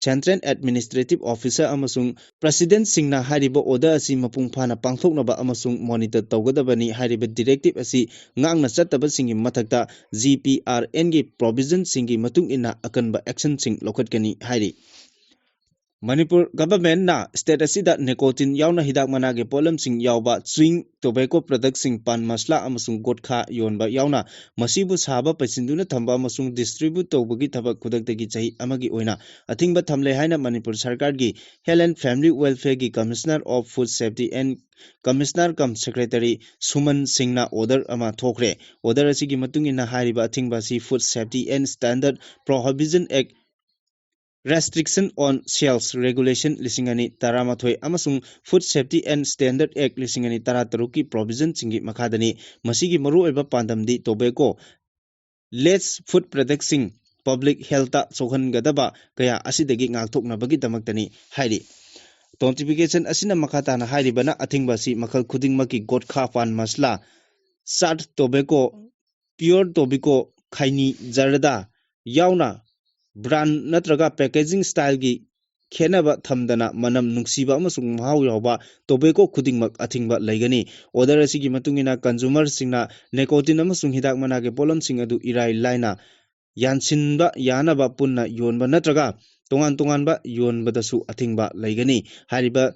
central administrative officer ꯑꯃꯁꯨꯡ presidentꯁꯤꯡꯅ ꯍꯥꯏꯔꯤꯕ order ꯑꯁꯤ ꯃꯄꯨꯡ ꯐꯥꯅ ꯄꯥꯡꯊꯣꯛꯅꯕ ꯑꯃꯁꯨꯡ monitor ꯇꯧꯒꯗꯕꯅꯤ꯫ ꯍꯥꯏꯔꯤꯕ directive ꯑꯁꯤ ꯉꯥꯛꯅ ꯆꯠꯇꯕꯁꯤꯡꯒꯤ ꯃꯊꯛꯇ ꯖꯤ ꯄꯤ ꯑꯥꯔ ꯑꯦꯟꯒꯤ provisionꯁꯤꯡꯒꯤ ꯃꯇꯨꯡ ꯏꯟꯅ ꯑꯀꯟꯕ actionꯁꯤꯡ ꯂꯧꯈꯠꯀꯅꯤ ꯍꯥꯏꯔꯤ꯫ ꯃꯅꯤꯄꯨꯔ ꯒꯚꯔꯟꯃꯦꯟꯠꯅ ꯁ꯭ꯇꯦꯠ ꯑꯁꯤꯗ ꯅꯤꯀꯣꯇꯤꯟ ꯌꯥꯎꯅ ꯍꯤꯗꯥꯛ ꯃꯅꯥꯒꯤ ꯄꯣꯠꯂꯝꯁꯤꯡ ꯌꯥꯎꯕ chewing tobacco productꯁꯤꯡ, ꯄꯥꯟ ꯃꯁꯂꯥ ꯑꯃꯁꯨꯡ ꯒꯨꯠꯈꯥ ꯌꯣꯟꯕ ꯌꯥꯎꯅ ꯃꯁꯤꯕꯨ ꯁꯥꯕ ꯄꯩꯁꯤꯟꯗꯨꯅ ꯊꯝꯕ ꯑꯃꯁꯨꯡ distribute ꯇꯧꯕꯒꯤ ꯊꯕꯛ ꯈꯨꯗꯛꯇꯒꯤ ꯆꯍꯤ ꯑꯃꯒꯤ ꯑꯣꯏꯅ ꯑꯊꯤꯡꯕ ꯊꯝꯂꯦ ꯍꯥꯏꯅ ꯃꯅꯤꯄꯨꯔ ꯁꯔꯀꯥꯔꯒꯤ Health and Family Welfareꯒꯤ Commissioner of Food Safety and Commissioner cum Secretary ꯁꯨꯃꯟ ꯁꯤꯡꯅ order ꯑꯃ ꯊꯣꯛꯈ꯭ꯔꯦ꯫ Order ꯑꯁꯤꯒꯤ ꯃꯇꯨꯡ ꯏꯟꯅ ꯍꯥꯏꯔꯤꯕ ꯑꯊꯤꯡꯕ ꯑꯁꯤ Food Safety and Standard Prohibition Act, Restriction on Sales Regulation ꯂꯤꯁꯤꯡ ꯑꯅꯤ ꯇꯔꯥꯃꯥꯊꯣꯏ ꯑꯃꯁꯨꯡ Food Safety and Standard Act ꯂꯤꯁꯤꯡ ꯑꯅꯤ ꯇꯔꯥꯇꯔꯨꯛꯀꯤ provisionꯁꯤꯡꯒꯤ ꯃꯈꯥꯗꯅꯤ꯫ ꯃꯁꯤꯒꯤ ꯃꯔꯨꯑꯣꯏꯕ ꯄꯥꯟꯗꯝꯗꯤ tobacco laced food productꯁꯤꯡ public healthꯇ ꯁꯣꯛꯍꯟꯒꯗꯕ ꯀꯌꯥ ꯑꯁꯤꯗꯒꯤ ꯉꯥꯛꯊꯣꯛꯅꯕꯒꯤꯗꯃꯛꯇꯅꯤ ꯍꯥꯏꯔꯤ꯫ Notification ꯑꯁꯤꯅ ꯃꯈꯥ ꯇꯥꯅ ꯍꯥꯏꯔꯤꯕꯅ ꯑꯊꯤꯡꯕ ꯑꯁꯤ ꯃꯈꯜ ꯈꯨꯗꯤꯡꯃꯛꯀꯤ ꯒꯨꯠꯈꯥ, ꯄꯥꯟ ꯃꯁꯂꯥ, ꯆꯥꯠ tobacco, pure tobacco, ꯈꯩꯅꯤ, ꯖꯔꯗꯥ ꯌꯥꯎꯅ brand ꯅꯠꯇ꯭ꯔꯒ packaging styleꯒꯤ ꯈꯦꯠꯅꯕ ꯊꯝꯗꯅ ꯃꯅꯝ ꯅꯨꯡꯁꯤꯕ ꯑꯃꯁꯨꯡ ꯃꯍꯥꯎ ꯌꯥꯎꯕ tobacco ꯈꯨꯗꯤꯡꯃꯛ ꯑꯊꯤꯡꯕ ꯂꯩꯒꯅꯤ꯫ Order ꯑꯁꯤꯒꯤ ꯃꯇꯨꯡ ꯏꯟꯅ consumerꯁꯤꯡꯅ nicotine ꯑꯃꯁꯨꯡ ꯍꯤꯗꯥꯛ ꯃꯅꯥꯒꯤ ꯄꯣꯠꯂꯝꯁꯤꯡ ꯑꯗꯨ ꯏꯔꯥꯏ ꯂꯥꯏꯅ ꯌꯥꯟꯁꯤꯟꯕ ꯌꯥꯅꯕ ꯄꯨꯟꯅ ꯌꯣꯟꯕ ꯅꯠꯇ꯭ꯔꯒ ꯇꯣꯉꯥꯟ ꯇꯣꯉꯥꯟꯕ ꯌꯣꯟꯕꯗꯁꯨ ꯑꯊꯤꯡꯕ ꯂꯩꯒꯅꯤ꯫ ꯍꯥꯏꯔꯤꯕ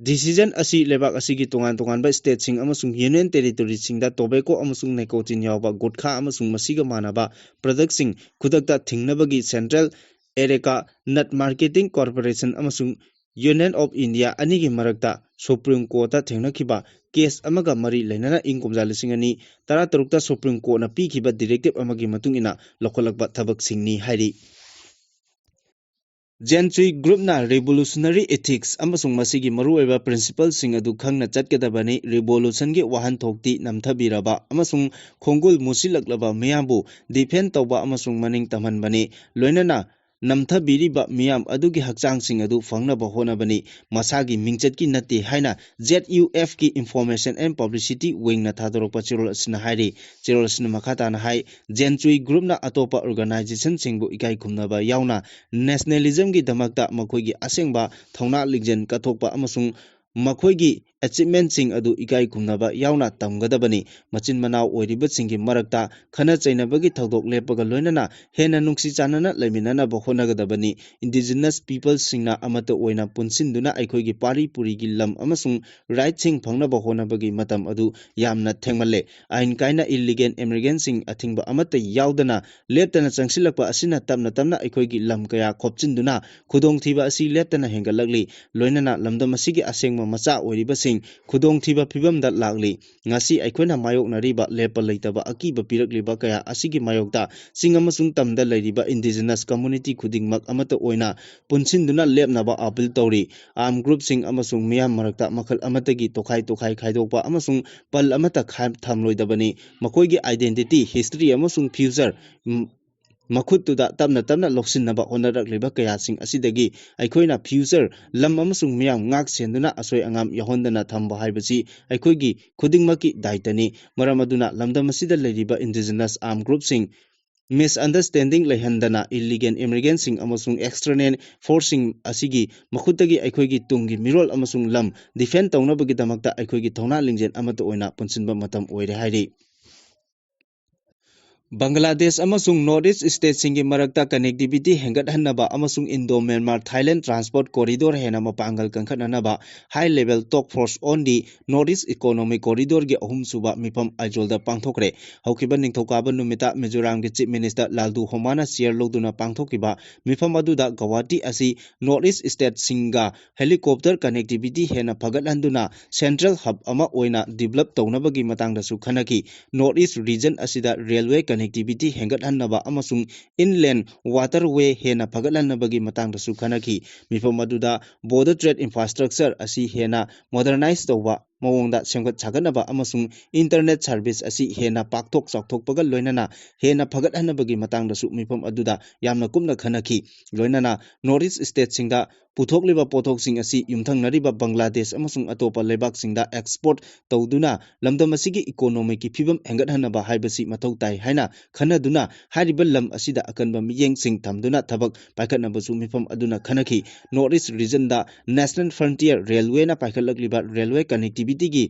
decision ꯑꯁꯤ ꯂꯩꯕꯥꯛ ꯑꯁꯤꯒꯤ ꯇꯣꯉꯥꯟ ꯇꯣꯉꯥꯟꯕ stateꯁꯤꯡ ꯑꯃꯁꯨꯡ union territoryꯁꯤꯡꯗ tobacco ꯑꯃꯁꯨꯡ nicotine ꯌꯥꯎꯕ ꯒꯨꯠꯈꯥ ꯑꯃꯁꯨꯡ ꯃꯁꯤꯒ ꯃꯥꯟꯅꯕ productꯁꯤꯡ ꯈꯨꯗꯛꯇ ꯊꯤꯡꯅꯕꯒꯤ Central Areca Nut Marketing Corporation ꯑꯃꯁꯨꯡ Union of India ꯑꯅꯤꯒꯤ ꯃꯔꯛꯇ Supreme Courtꯇ ꯊꯦꯡꯅꯈꯤꯕ case ꯑꯃꯒ ꯃꯔꯤ ꯂꯩꯅꯅ ꯏꯪ ꯀꯨꯝꯖꯥ ꯂꯤꯁꯤꯡ ꯑꯅꯤ ꯇꯔꯥꯇꯔꯨꯛꯇ Supreme Courtꯅ ꯄꯤꯈꯤꯕ directive ꯑꯃꯒꯤ ꯃꯇꯨꯡ ꯏꯟꯅ ꯂꯧꯈꯠꯂꯛꯄ ꯊꯕꯛꯁꯤꯡꯅꯤ ꯍꯥꯏꯔꯤ꯫ Jen Chui Groupꯅ revolutionary ethics ꯑꯃꯁꯨꯡ ꯃꯁꯤꯒꯤ ꯃꯔꯨꯑꯣꯏꯕ principleꯁꯤꯡ ꯑꯗꯨ ꯈꯪꯅ ꯆꯠꯀꯗꯕꯅꯤ꯫ Revolutionꯒꯤ ꯋꯥꯍꯟꯊꯣꯛꯇꯤ ꯅꯝꯊꯕꯤꯔꯕ ꯑꯃꯁꯨꯡ ꯈꯣꯡꯒꯨꯜ ꯃꯨꯁꯤꯜꯂꯛꯂꯕ ꯃꯤꯌꯥꯝꯕꯨ defend ꯇꯧꯕ ꯑꯃꯁꯨꯡ ꯃꯅꯤꯡ ꯇꯝꯍꯟꯕꯅꯤ꯫ ꯂꯣꯏꯅꯅ ꯅꯝꯊꯕꯤꯔꯤꯕ ꯃꯤꯌꯥꯝ ꯑꯗꯨꯒꯤ ꯍꯛꯆꯥꯡꯁꯤꯡ ꯑꯗꯨ ꯐꯪꯅꯕ ꯍꯣꯠꯅꯕꯅꯤ, ꯃꯁꯥꯒꯤ ꯃꯤꯡꯆꯠꯀꯤ ꯅꯠꯇꯦ ꯍꯥꯏꯅ ZUFꯀꯤ Information and Publicity Wingꯅ ꯊꯥꯗꯣꯔꯛꯄ ꯆꯦꯔꯣꯜ ꯑꯁꯤꯅ ꯍꯥꯏꯔꯤ꯫ ꯆꯦꯔꯣꯜ ꯑꯁꯤꯅ ꯃꯈꯥ ꯇꯥꯅ ꯍꯥꯏ, Jen Chui Groupꯅ ꯑꯇꯣꯞꯄ organizationꯁꯤꯡꯕꯨ ꯏꯀꯥꯏ ꯈꯨꯝꯅꯕ ꯌꯥꯎꯅ nationalismꯒꯤꯗꯃꯛꯇ ꯃꯈꯣꯏꯒꯤ ꯑꯁꯦꯡꯕ ꯊꯧꯅꯥ ꯂꯤꯡꯖꯦꯜ ꯀꯠꯊꯣꯛꯄ ꯑꯃꯁꯨꯡ ꯃꯈꯣꯏꯒꯤ achievement ꯁꯤꯡ ꯑꯗꯨ ꯏꯀꯥꯏ ꯈꯨꯝꯅꯕ ꯌꯥꯎꯅ ꯇꯝꯒꯗꯕꯅꯤ꯫ ꯃꯆꯤꯟ ꯃꯅꯥꯎ ꯑꯣꯏꯔꯤꯕꯁꯤꯡꯒꯤ ꯃꯔꯛꯇ ꯈꯠꯅ ꯆꯩꯅꯕꯒꯤ ꯊꯧꯗꯣꯛ ꯂꯦꯞꯄꯒ ꯂꯣꯏꯅꯅ ꯍꯦꯟꯅ ꯅꯨꯡꯁꯤ ꯆꯥꯟꯅꯅ ꯂꯩꯃꯤꯟꯅꯅꯕ ꯍꯣꯠꯅꯒꯗꯕꯅꯤ꯫ Indigenous people ꯁꯤꯡꯅ ꯑꯃꯠꯇ ꯑꯣꯏꯅ ꯄꯨꯟꯁꯤꯟꯗꯨꯅ ꯑꯩꯈꯣꯏꯒꯤ ꯄꯥꯔꯤ ꯄꯨꯔꯤꯒꯤ ꯂꯝ ꯑꯃꯁꯨꯡ right ꯁꯤꯡ ꯐꯪꯅꯕ ꯍꯣꯠꯅꯕꯒꯤ ꯃꯇꯝ ꯑꯗꯨ ꯌꯥꯝꯅ ꯊꯦꯡꯃꯜꯂꯦ꯫ ꯑꯥꯏꯟ ꯀꯥꯏꯅ illegal immigrant ꯁꯤꯡ ꯑꯊꯤꯡꯕ ꯑꯃꯠꯇ ꯌꯥꯎꯗꯅ ꯂꯦꯞꯇꯅ ꯆꯪꯁꯤꯜꯂꯛꯄ ꯑꯁꯤꯅ ꯇꯞꯅ ꯇꯞꯅ ꯑꯩꯈꯣꯏꯒꯤ ꯂꯝ ꯀꯌꯥ ꯈꯣꯞꯆꯤꯟꯗꯨꯅ ꯈꯨꯗꯣꯡꯊꯤꯕ ꯑꯁꯤ ꯂꯦꯞꯇꯅ ꯍꯦꯟꯒꯠꯂꯛꯂꯤ꯫ ꯂꯣꯏꯅꯅ ꯂꯝꯗꯝ ꯑꯁꯤꯒꯤ ꯑꯁꯦꯡꯕ ꯃꯆꯥ ꯑꯣꯏꯔꯤꯕꯁꯤꯡ ꯈꯨꯗꯣꯡꯊꯤꯕ ꯐꯤꯕꯝꯗ ꯂꯥꯛꯂꯤ꯫ ꯉꯁꯤ ꯑꯩꯈꯣꯏꯅ ꯃꯥꯌꯣꯛꯅꯔꯤꯕ ꯂꯦꯞꯄ ꯂꯩꯇꯕ ꯑꯀꯤꯕ ꯄꯤꯔꯛꯂꯤꯕ ꯀꯌꯥ ꯑꯁꯤꯒꯤ ꯃꯥꯌꯣꯛꯇ ꯆꯤꯡ ꯑꯃꯁꯨꯡ ꯇꯝꯗ ꯂꯩꯔꯤꯕ indigenous community ꯈꯨꯗꯤꯡꯃꯛ ꯑꯃꯠꯇ ꯑꯣꯏꯅ ꯄꯨꯟꯁꯤꯟꯗꯨꯅ ꯂꯦꯞꯅꯕ appeal ꯇꯧꯔꯤ꯫ Armed group ꯁꯤꯡ ꯑꯃꯁꯨꯡ ꯃꯤꯌꯥꯝ ꯃꯔꯛꯇ ꯃꯈꯜ ꯑꯃꯠꯇꯒꯤ ꯇꯣꯈꯥꯏ ꯇꯣꯈꯥꯏ ꯈꯥꯏꯗꯣꯛꯄ ꯑꯃꯁꯨꯡ ꯄꯜ ꯑꯃꯠꯇ ꯈꯥ-, ꯊꯝꯂꯣꯏꯗꯕꯅꯤ꯫ ꯃꯈꯣꯏꯒꯤ identity, history ꯑꯃꯁꯨꯡ future, ꯎꯝ, ꯃꯈꯨꯠꯇꯨꯗ ꯇꯞꯅ ꯇꯞꯅ ꯂꯧꯁꯤꯟꯅꯕ ꯍꯣꯠꯅꯔꯛꯂꯤꯕ ꯀꯌꯥꯁꯤꯡ ꯑꯁꯤꯗꯒꯤ ꯑꯩꯈꯣꯏꯅ future, ꯂꯝ ꯑꯃꯁꯨꯡ ꯃꯤꯌꯥꯝ ꯉꯥꯛ ꯁꯦꯟꯗꯨꯅ ꯑꯁꯣꯏ ꯑꯉꯥꯝ ꯌꯥꯎꯍꯟꯗꯅ ꯊꯝꯕ ꯍꯥꯏꯕꯁꯤ ꯑꯩꯈꯣꯏꯒꯤ ꯈꯨꯗꯤꯡꯃꯛꯀꯤ ꯗꯥꯏꯇꯅꯤ꯫ ꯃꯔꯝ ꯑꯗꯨꯅ ꯂꯝꯗꯝ ꯑꯁꯤꯗ ꯂꯩꯔꯤꯕ indigenous armed group ꯁꯤꯡ misunderstanding ꯂꯩꯍꯟꯗꯅ illegal immigrant ꯁꯤꯡ ꯑꯃꯁꯨꯡ external force ꯁꯤꯡ ꯑꯁꯤꯒꯤ ꯃꯈꯨꯠꯇꯒꯤ ꯑꯩꯈꯣꯏꯒꯤ ꯇꯨꯡꯒꯤ ꯃꯤꯔꯣꯜ ꯑꯃꯁꯨꯡ ꯂꯝ defend ꯇꯧꯅꯕꯒꯤꯗꯃꯛꯇ ꯑꯩꯈꯣꯏꯒꯤ ꯊꯧꯅꯥ ꯂꯤꯡꯖꯦꯜ ꯑꯃꯠꯇ ꯑꯣꯏꯅ ꯄꯨꯟꯁꯤꯟꯕ ꯃꯇꯝ ꯑꯣꯏꯔꯦ ꯍꯥꯏꯔꯤ꯫ ꯕꯪꯒ꯭ꯂꯥꯗꯦꯁ ꯑꯃꯁꯨꯡ North East state ꯁꯤꯡꯒꯤ ꯃꯔꯛꯇ connectivity ꯍꯦꯟꯒꯠꯍꯟꯅꯕ ꯑꯃꯁꯨꯡ Indo Myanmar Thailand transport corridor ꯍꯦꯟꯅ ꯃꯄꯥꯡꯒꯜ ꯀꯟꯈꯠꯅꯅꯕ high level task force on the North East Economic Corridor ꯒꯤ ꯑꯍꯨꯝꯁꯨꯕ ꯃꯤꯐꯝ ꯑꯥꯏꯖꯣꯜꯗ ꯄꯥꯡꯊꯣꯛꯈ꯭ꯔꯦ꯫ ꯍꯧꯈꯤꯕ ꯅꯤꯡꯊꯧꯀꯥꯕ ꯅꯨꯃꯤꯠꯇ ꯃꯤꯖꯣꯔꯥꯝꯒꯤ Chief Minister ꯂꯥꯜꯗꯨ ꯍꯣꯃꯥꯅ chair ꯂꯧꯗꯨꯅ ꯄꯥꯡꯊꯣꯛꯈꯤꯕ ꯃꯤꯐꯝ ꯑꯗꯨꯗ ꯒꯧꯍꯥꯇꯤ ꯑꯁꯤ North East state ꯁꯤꯡꯒ helicopter connectivity ꯍꯦꯟꯅ ꯐꯒꯠꯍꯟꯗꯨꯅ central hub ꯑꯃ ꯑꯣꯏꯅ develop ꯇꯧꯅꯕꯒꯤ ꯃꯇꯥꯡꯗꯁꯨ ꯈꯟꯅꯈꯤ꯫ North East region ꯑꯁꯤꯗ railway connectivity ꯍꯦꯟꯒꯠꯍꯟꯅꯕ ꯑꯃꯁꯨꯡ inland waterway ꯍꯦꯟꯅ ꯐꯒꯠꯍꯟꯅꯕꯒꯤ ꯃꯇꯥꯡꯗꯁꯨ ꯈꯟꯅꯈꯤ꯫ ꯃꯤꯐꯝ ꯑꯗꯨꯗ border trade infrastructure ꯑꯁꯤ ꯍꯦꯟꯅ modernize ꯇꯧꯕ, ꯃꯑꯣꯡꯗ ꯁꯦꯝꯒꯠ ꯁꯥꯒꯠꯅꯕ ꯑꯃꯁꯨꯡ internet service ꯑꯁꯤ ꯍꯦꯟꯅ ꯄꯥꯛꯊꯣꯛ ꯆꯥꯎꯊꯣꯛꯄꯒ ꯂꯣꯏꯅꯅ ꯍꯦꯟꯅ ꯐꯒꯠꯍꯟꯅꯕꯒꯤ ꯃꯇꯥꯡꯗꯁꯨ ꯃꯤꯐꯝ ꯑꯗꯨꯗ ꯌꯥꯝꯅ ꯀꯨꯞꯅ ꯈꯟꯅꯈꯤ꯫ ꯂꯣꯏꯅꯅ North East stateꯁꯤꯡꯗ ꯄꯨꯊꯣꯛꯂꯤꯕ ꯄꯣꯠꯊꯣꯛꯁꯤꯡ ꯑꯁꯤ ꯌꯨꯝꯊꯪꯅꯔꯤꯕ ꯕꯪꯒ꯭ꯂꯥꯗꯦꯁ ꯑꯃꯁꯨꯡ ꯑꯇꯣꯞꯄ ꯂꯩꯕꯥꯛꯁꯤꯡꯗ export ꯇꯧꯗꯨꯅ ꯂꯝꯗꯝ ꯑꯁꯤꯒꯤ economicꯀꯤ ꯐꯤꯕꯝ ꯍꯦꯟꯒꯠꯍꯟꯅꯕ ꯍꯥꯏꯕꯁꯤ ꯃꯊꯧ ꯇꯥꯏ ꯍꯥꯏꯅ ꯈꯟꯅꯗꯨꯅ ꯍꯥꯏꯔꯤꯕ ꯂꯝ ꯑꯁꯤꯗ ꯑꯀꯟꯕ ꯃꯤꯠꯌꯦꯡꯁꯤꯡ ꯊꯝꯗꯨꯅ ꯊꯕꯛ ꯄꯥꯏꯈꯠꯅꯕꯁꯨ ꯃꯤꯐꯝ ꯑꯗꯨꯅ ꯈꯟꯅꯈꯤ꯫ North East regionꯗ National Frontier Railwayꯅ ꯄꯥꯏꯈꯠꯂꯛꯂꯤꯕ railway connectivityꯒꯤ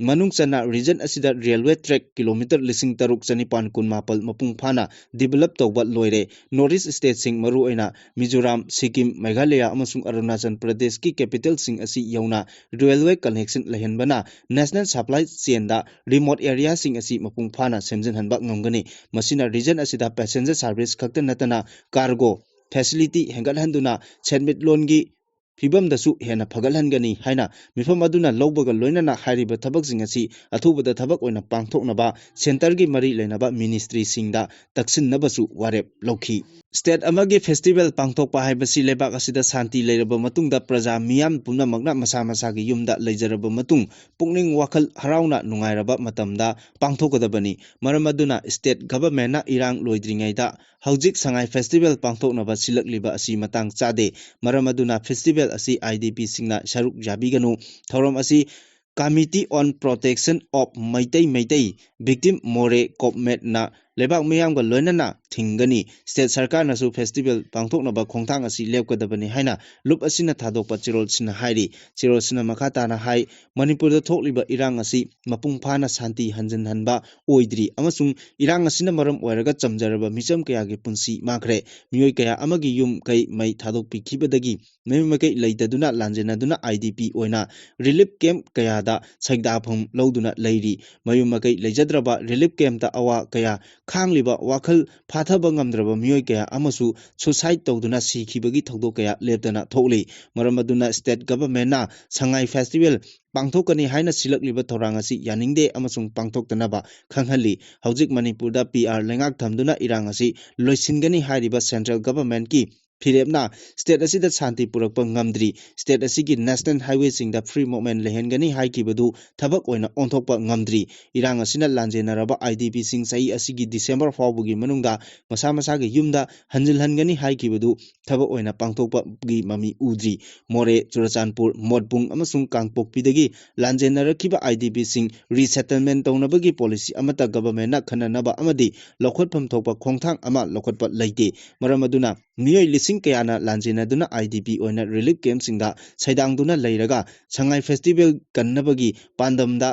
ꯃꯅꯨꯡ ꯆꯟꯅ region ꯑꯁꯤꯗ railway track kilometre ꯂꯤꯁꯤꯡ ꯇꯔꯨꯛ ꯆꯅꯤꯄꯥꯟ ꯀꯨꯟꯃꯥꯄꯜ ꯃꯄꯨꯡ ꯐꯥꯅ develop ꯇꯧꯕ ꯂꯣꯏꯔꯦ꯫ North East stateꯁꯤꯡ, ꯃꯔꯨꯑꯣꯏꯅ ꯃꯤꯖꯣꯔꯥꯝ, ꯁꯤꯛꯀꯤꯝ, ꯃꯦꯘꯥꯂꯌꯥ ꯑꯃꯁꯨꯡ ꯑꯔꯨꯅꯥꯆꯜ ꯄ꯭ꯔꯗꯦꯁꯀꯤ capitalꯁꯤꯡ ꯑꯁꯤ ꯌꯧꯅ railway connectionꯂꯩꯍꯟꯕꯅ national supply chainꯗ remote areaꯁꯤꯡ ꯑꯁꯤ ꯃꯄꯨꯡ ꯐꯥꯅ ꯁꯦꯝꯖꯤꯟꯍꯟꯕ ꯉꯝꯒꯅꯤ꯫ ꯃꯁꯤꯅ region ꯑꯁꯤꯗ passenger service ꯈꯛꯇ ꯅꯠꯇꯅ cargo facility ꯍꯦꯟꯒꯠꯍꯟꯗꯨꯅ ꯁꯦꯟꯃꯤꯠꯂꯣꯟꯒꯤ ꯐꯤꯕꯝꯗꯁꯨ ꯍꯦꯟꯅ ꯐꯒꯠꯍꯟꯒꯅꯤ ꯍꯥꯏꯅ ꯃꯤꯐꯝ ꯑꯗꯨꯅ ꯂꯧꯕꯒ ꯂꯣꯏꯅꯅ ꯍꯥꯏꯔꯤꯕ ꯊꯕꯛꯁꯤꯡ ꯑꯁꯤ ꯑꯊꯨꯕꯗ ꯊꯕꯛ ꯑꯣꯏꯅ ꯄꯥꯡꯊꯣꯛꯅꯕ centreꯒꯤ ꯃꯔꯤ ꯂꯩꯅꯕ ministryꯁꯤꯡꯗ ꯇꯛꯁꯤꯟꯅꯕꯁꯨ ꯋꯥꯔꯦꯞ ꯂꯧꯈꯤ꯫ State ꯑꯃꯒꯤ festival ꯄꯥꯡꯊꯣꯛꯄ ꯍꯥꯏꯕꯁꯤ ꯂꯩꯕꯥꯛ ꯑꯁꯤꯗ ꯁꯥꯟꯇꯤ ꯂꯩꯔꯕ ꯃꯇꯨꯡꯗ ꯄ꯭ꯔꯖꯥ ꯃꯤꯌꯥꯝ ꯄꯨꯝꯅꯃꯛꯅ ꯃꯁꯥ ꯃꯁꯥꯒꯤ ꯌꯨꯝꯗ ꯂꯩꯖꯔꯕ ꯃꯇꯨꯡ ꯄꯨꯛꯅꯤꯡ ꯋꯥꯈꯜ ꯍꯔꯥꯎꯅ ꯅꯨꯡꯉꯥꯏꯔꯕ ꯃꯇꯝꯗ ꯄꯥꯡꯊꯣꯛꯀꯗꯕꯅꯤ꯫ ꯃꯔꯝ ꯑꯗꯨꯅ state governmentꯅ ꯏꯔꯥꯡ ꯂꯣꯏꯗ꯭ꯔꯤꯉꯩꯗ ꯍꯧꯖꯤꯛ ꯁꯉꯥꯏ festival ꯄꯥꯡꯊꯣꯛꯅꯕ ꯁꯤꯜꯂꯛꯂꯤꯕ ꯑꯁꯤ ꯃꯇꯥꯡ ꯆꯥꯗꯦ꯫ ꯃꯔꯝ ꯑꯗꯨꯅ festival ꯑꯁꯤ IDPꯁꯤꯡꯅ ꯁꯔꯨꯛ ꯌꯥꯕꯤꯒꯅꯨ꯫ ꯊꯧꯔꯝ ꯑꯁꯤ Committee on Protection of Meitei Meitei Victim Moreh Committeeꯅ ꯂꯩꯕꯥꯛ ꯃꯤꯌꯥꯝꯒ ꯂꯣꯏꯅꯅ ꯊꯤꯡꯒꯅꯤ꯫ State ꯁꯔꯀꯥꯔꯅꯁꯨ festival ꯄꯥꯡꯊꯣꯛꯅꯕ ꯈꯣꯡꯊꯥꯡ ꯑꯁꯤ ꯂꯦꯞꯀꯗꯕꯅꯤ ꯍꯥꯏꯅ ꯂꯨꯞ ꯑꯁꯤꯅ ꯊꯥꯗꯣꯛꯄ ꯆꯦꯔꯣꯜꯁꯤꯅ ꯍꯥꯏꯔꯤ꯫ ꯆꯦꯔꯣꯜꯁꯤꯅ ꯃꯈꯥ ꯇꯥꯅ ꯍꯥꯏ, ꯃꯅꯤꯄꯨꯔꯗ ꯊꯣꯛꯂꯤꯕ ꯏꯔꯥꯡ ꯑꯁꯤ ꯃꯄꯨꯡ ꯐꯥꯅ ꯁꯥꯟꯇꯤ ꯍꯟꯖꯤꯟꯍꯟꯕ ꯑꯣꯏꯗ꯭ꯔꯤ ꯑꯃꯁꯨꯡ ꯏꯔꯥꯡ ꯑꯁꯤꯅ ꯃꯔꯝ ꯑꯣꯏꯔꯒ ꯆꯝꯖꯔꯕ ꯃꯤꯆꯝ ꯀꯌꯥꯒꯤ ꯄꯨꯟꯁꯤ ꯃꯥꯡꯈ꯭ꯔꯦ꯫ ꯃꯤꯑꯣꯏ ꯀꯌꯥ ꯑꯃꯒꯤ ꯌꯨꯝ ꯀꯩ ꯃꯩ ꯊꯥꯗꯣꯛꯄꯤꯈꯤꯕꯗꯒꯤ ꯃꯌꯨꯝ ꯃꯀꯩ ꯂꯩꯇꯗꯨꯅ ꯂꯥꯟꯖꯦꯟꯅꯗꯨꯅ IDP ꯑꯣꯏꯅ relief camp ꯀꯌꯥꯗ ꯁꯩꯗꯥꯐꯝ ꯂꯧꯗꯨꯅ ꯂꯩꯔꯤ꯫ ꯃꯌꯨꯝ ꯃꯀꯩ ꯂꯩꯖꯗ꯭ꯔꯕ relief campꯇ ꯑꯋꯥ ꯀꯌꯥ ꯈꯥꯡꯂꯤꯕ, ꯋꯥꯈꯜ ꯐꯥꯊꯕ ꯉꯝꯗ꯭ꯔꯕ ꯃꯤꯑꯣꯏ ꯀꯌꯥ ꯑꯃꯁꯨ suicide ꯇꯧꯗꯨꯅ ꯁꯤꯈꯤꯕꯒꯤ ꯊꯧꯗꯣꯛ ꯀꯌꯥ ꯂꯦꯞꯇꯅ ꯊꯣꯛꯂꯤ꯫ ꯃꯔꯝ ꯑꯗꯨꯅ state governmentꯅ ꯁꯉꯥꯏ festival ꯄꯥꯡꯊꯣꯛꯀꯅꯤ ꯍꯥꯏꯅ ꯁꯤꯜꯂꯛꯂꯤꯕ ꯊꯧꯔꯥꯡ ꯑꯁꯤ ꯌꯥꯅꯤꯡꯗꯦ ꯑꯃꯁꯨꯡ ꯄꯥꯡꯊꯣꯛꯇꯅꯕ ꯈꯪꯍꯜꯂꯤ꯫ ꯍꯧꯖꯤꯛ ꯃꯅꯤꯄꯨꯔꯗ PR ꯂꯩꯉꯥꯛ ꯊꯝꯗꯨꯅ ꯏꯔꯥꯡ ꯑꯁꯤ ꯂꯣꯏꯁꯤꯟꯒꯅꯤ ꯍꯥꯏꯔꯤꯕ central governmentꯀꯤ ꯐꯤꯔꯦꯞꯅ state ꯑꯁꯤꯗ ꯁꯥꯟꯇꯤ ꯄꯨꯔꯛꯄ ꯉꯝꯗ꯭ꯔꯤ꯫ State ꯑꯁꯤꯒꯤ national highwayꯁꯤꯡꯗ free movement ꯂꯩꯍꯟꯒꯅꯤ ꯍꯥꯏꯈꯤꯕꯗꯨ ꯊꯕꯛ ꯑꯣꯏꯅ ꯑꯣꯟꯊꯣꯛꯄ ꯉꯝꯗ꯭ꯔꯤ꯫ ꯏꯔꯥꯡ ꯑꯁꯤꯅ ꯂꯥꯟꯖꯦꯟꯅꯔꯕ IDPꯁꯤꯡ ꯆꯍꯤ ꯑꯁꯤꯒꯤ December ꯐꯥꯎꯕꯒꯤ ꯃꯅꯨꯡꯗ ꯃꯁꯥ ꯃꯁꯥꯒꯤ ꯌꯨꯝꯗ ꯍꯟꯖꯤꯜꯍꯟꯒꯅꯤ ꯍꯥꯏꯈꯤꯕꯗꯨ ꯊꯕꯛ ꯑꯣꯏꯅ ꯄꯥꯡꯊꯣꯛꯄꯒꯤ ꯃꯃꯤ ꯎꯗ꯭ꯔꯤ꯫ ꯃꯣꯔꯦ, ꯆꯨꯔꯆꯥꯟꯄꯨꯔ, ꯃꯣꯠꯕꯨꯡ ꯑꯃꯁꯨꯡ ꯀꯥꯡꯄꯣꯛꯄꯤꯗꯒꯤ ꯂꯥꯟꯖꯦꯟꯅꯔꯛꯈꯤꯕ IDPꯁꯤꯡ resettlement ꯇꯧꯅꯕꯒꯤ policy ꯑꯃꯠꯇ governmentꯅ ꯈꯟꯅꯅꯕ ꯑꯃꯗꯤ ꯂꯧꯈꯠꯐꯝ ꯊꯣꯛꯄ ꯈꯣꯡꯊꯥꯡ ꯑꯃ ꯂꯧꯈꯠꯄ ꯂꯩꯇꯦ꯫ ꯃꯔꯝ ꯑꯗꯨꯅ ꯃꯤꯑꯣꯏ ꯂꯤꯁꯤꯡ ꯀꯌꯥꯅ ꯂꯥꯟꯖꯦꯟꯅꯗꯨꯅ IDP ꯑꯣꯏꯅ relief campꯁꯤꯡꯗ ꯁꯩꯗꯥꯡꯗꯨꯅ ꯂꯩꯔꯒ ꯁꯉꯥꯏ festival ꯀꯟꯅꯕꯒꯤ ꯄꯥꯟꯗꯝꯗ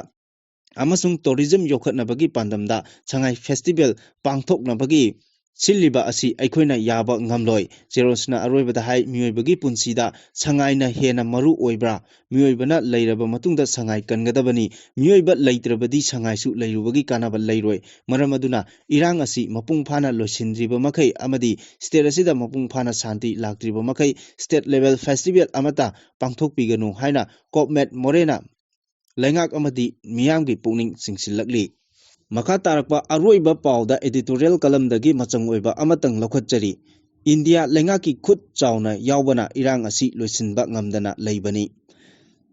ꯑꯃꯁꯨꯡ tourism ꯌꯣꯛꯈꯠꯅꯕꯒꯤ ꯄꯥꯟꯗꯝꯗ ꯁꯉꯥꯏ festival ꯄꯥꯡꯊꯣꯛꯅꯕꯒꯤ ꯁꯤꯜꯂꯤꯕ ꯑꯁꯤ ꯑꯩꯈꯣꯏꯅ ꯌꯥꯕ ꯉꯝꯂꯣꯏ꯫ ꯆꯦꯔꯣꯁꯅ ꯑꯔꯣꯏꯕꯗ ꯍꯥꯏ, ꯃꯤꯑꯣꯏꯕꯒꯤ ꯄꯨꯟꯁꯤꯗ ꯁꯉꯥꯏꯅ ꯍꯦꯟꯅ ꯃꯔꯨ ꯑꯣꯏꯕ꯭ꯔꯥ? ꯃꯤꯑꯣꯏꯕꯅ ꯂꯩꯔꯕ ꯃꯇꯨꯡꯗ ꯁꯉꯥꯏ ꯀꯟꯒꯗꯕꯅꯤ꯫ ꯃꯤꯑꯣꯏꯕ ꯂꯩꯇ꯭ꯔꯕꯗꯤ ꯁꯉꯥꯏꯁꯨ ꯂꯩꯔꯨꯕꯒꯤ ꯀꯥꯟꯅꯕ ꯂꯩꯔꯣꯏ꯫ ꯃꯔꯝ ꯑꯗꯨꯅ ꯏꯔꯥꯡ ꯑꯁꯤ ꯃꯄꯨꯡ ꯐꯥꯅ ꯂꯣꯏꯁꯤꯟꯗ꯭ꯔꯤꯕ ꯃꯈꯩ ꯑꯃꯗꯤ state ꯑꯁꯤꯗ ꯃꯄꯨꯡ ꯐꯥꯅ ꯁꯥꯟꯇꯤ ꯂꯥꯛꯇ꯭ꯔꯤꯕ ꯃꯈꯩ state level festival ꯑꯃꯠꯇ ꯄꯥꯡꯊꯣꯛꯄꯤꯒꯅꯨ ꯍꯥꯏꯅ ꯀꯣꯞꯃꯦꯠ ꯃꯣꯔꯦꯅ ꯂꯩꯉꯥꯛ ꯑꯃꯗꯤ ꯃꯤꯌꯥꯝꯒꯤ ꯄꯨꯛꯅꯤꯡ ꯆꯤꯡꯁꯤꯜꯂꯛꯂꯤ꯫ ꯃꯈꯥ ꯇꯥꯔꯛꯄ ꯑꯔꯣꯏꯕ ꯄꯥꯎꯗ editorial columnꯗꯒꯤ ꯃꯆꯪ ꯑꯣꯏꯕ ꯑꯃꯇꯪ ꯂꯧꯈꯠꯆꯔꯤ꯫ ꯏꯟꯗꯤꯌꯥ ꯂꯩꯉꯥꯛꯀꯤ ꯈꯨꯠ ꯆꯥꯎꯅ ꯌꯥꯎꯕꯅ ꯏꯔꯥꯡ ꯑꯁꯤ ꯂꯣꯏꯁꯤꯟꯕ ꯉꯝꯗꯅ ꯂꯩꯕꯅꯤ꯫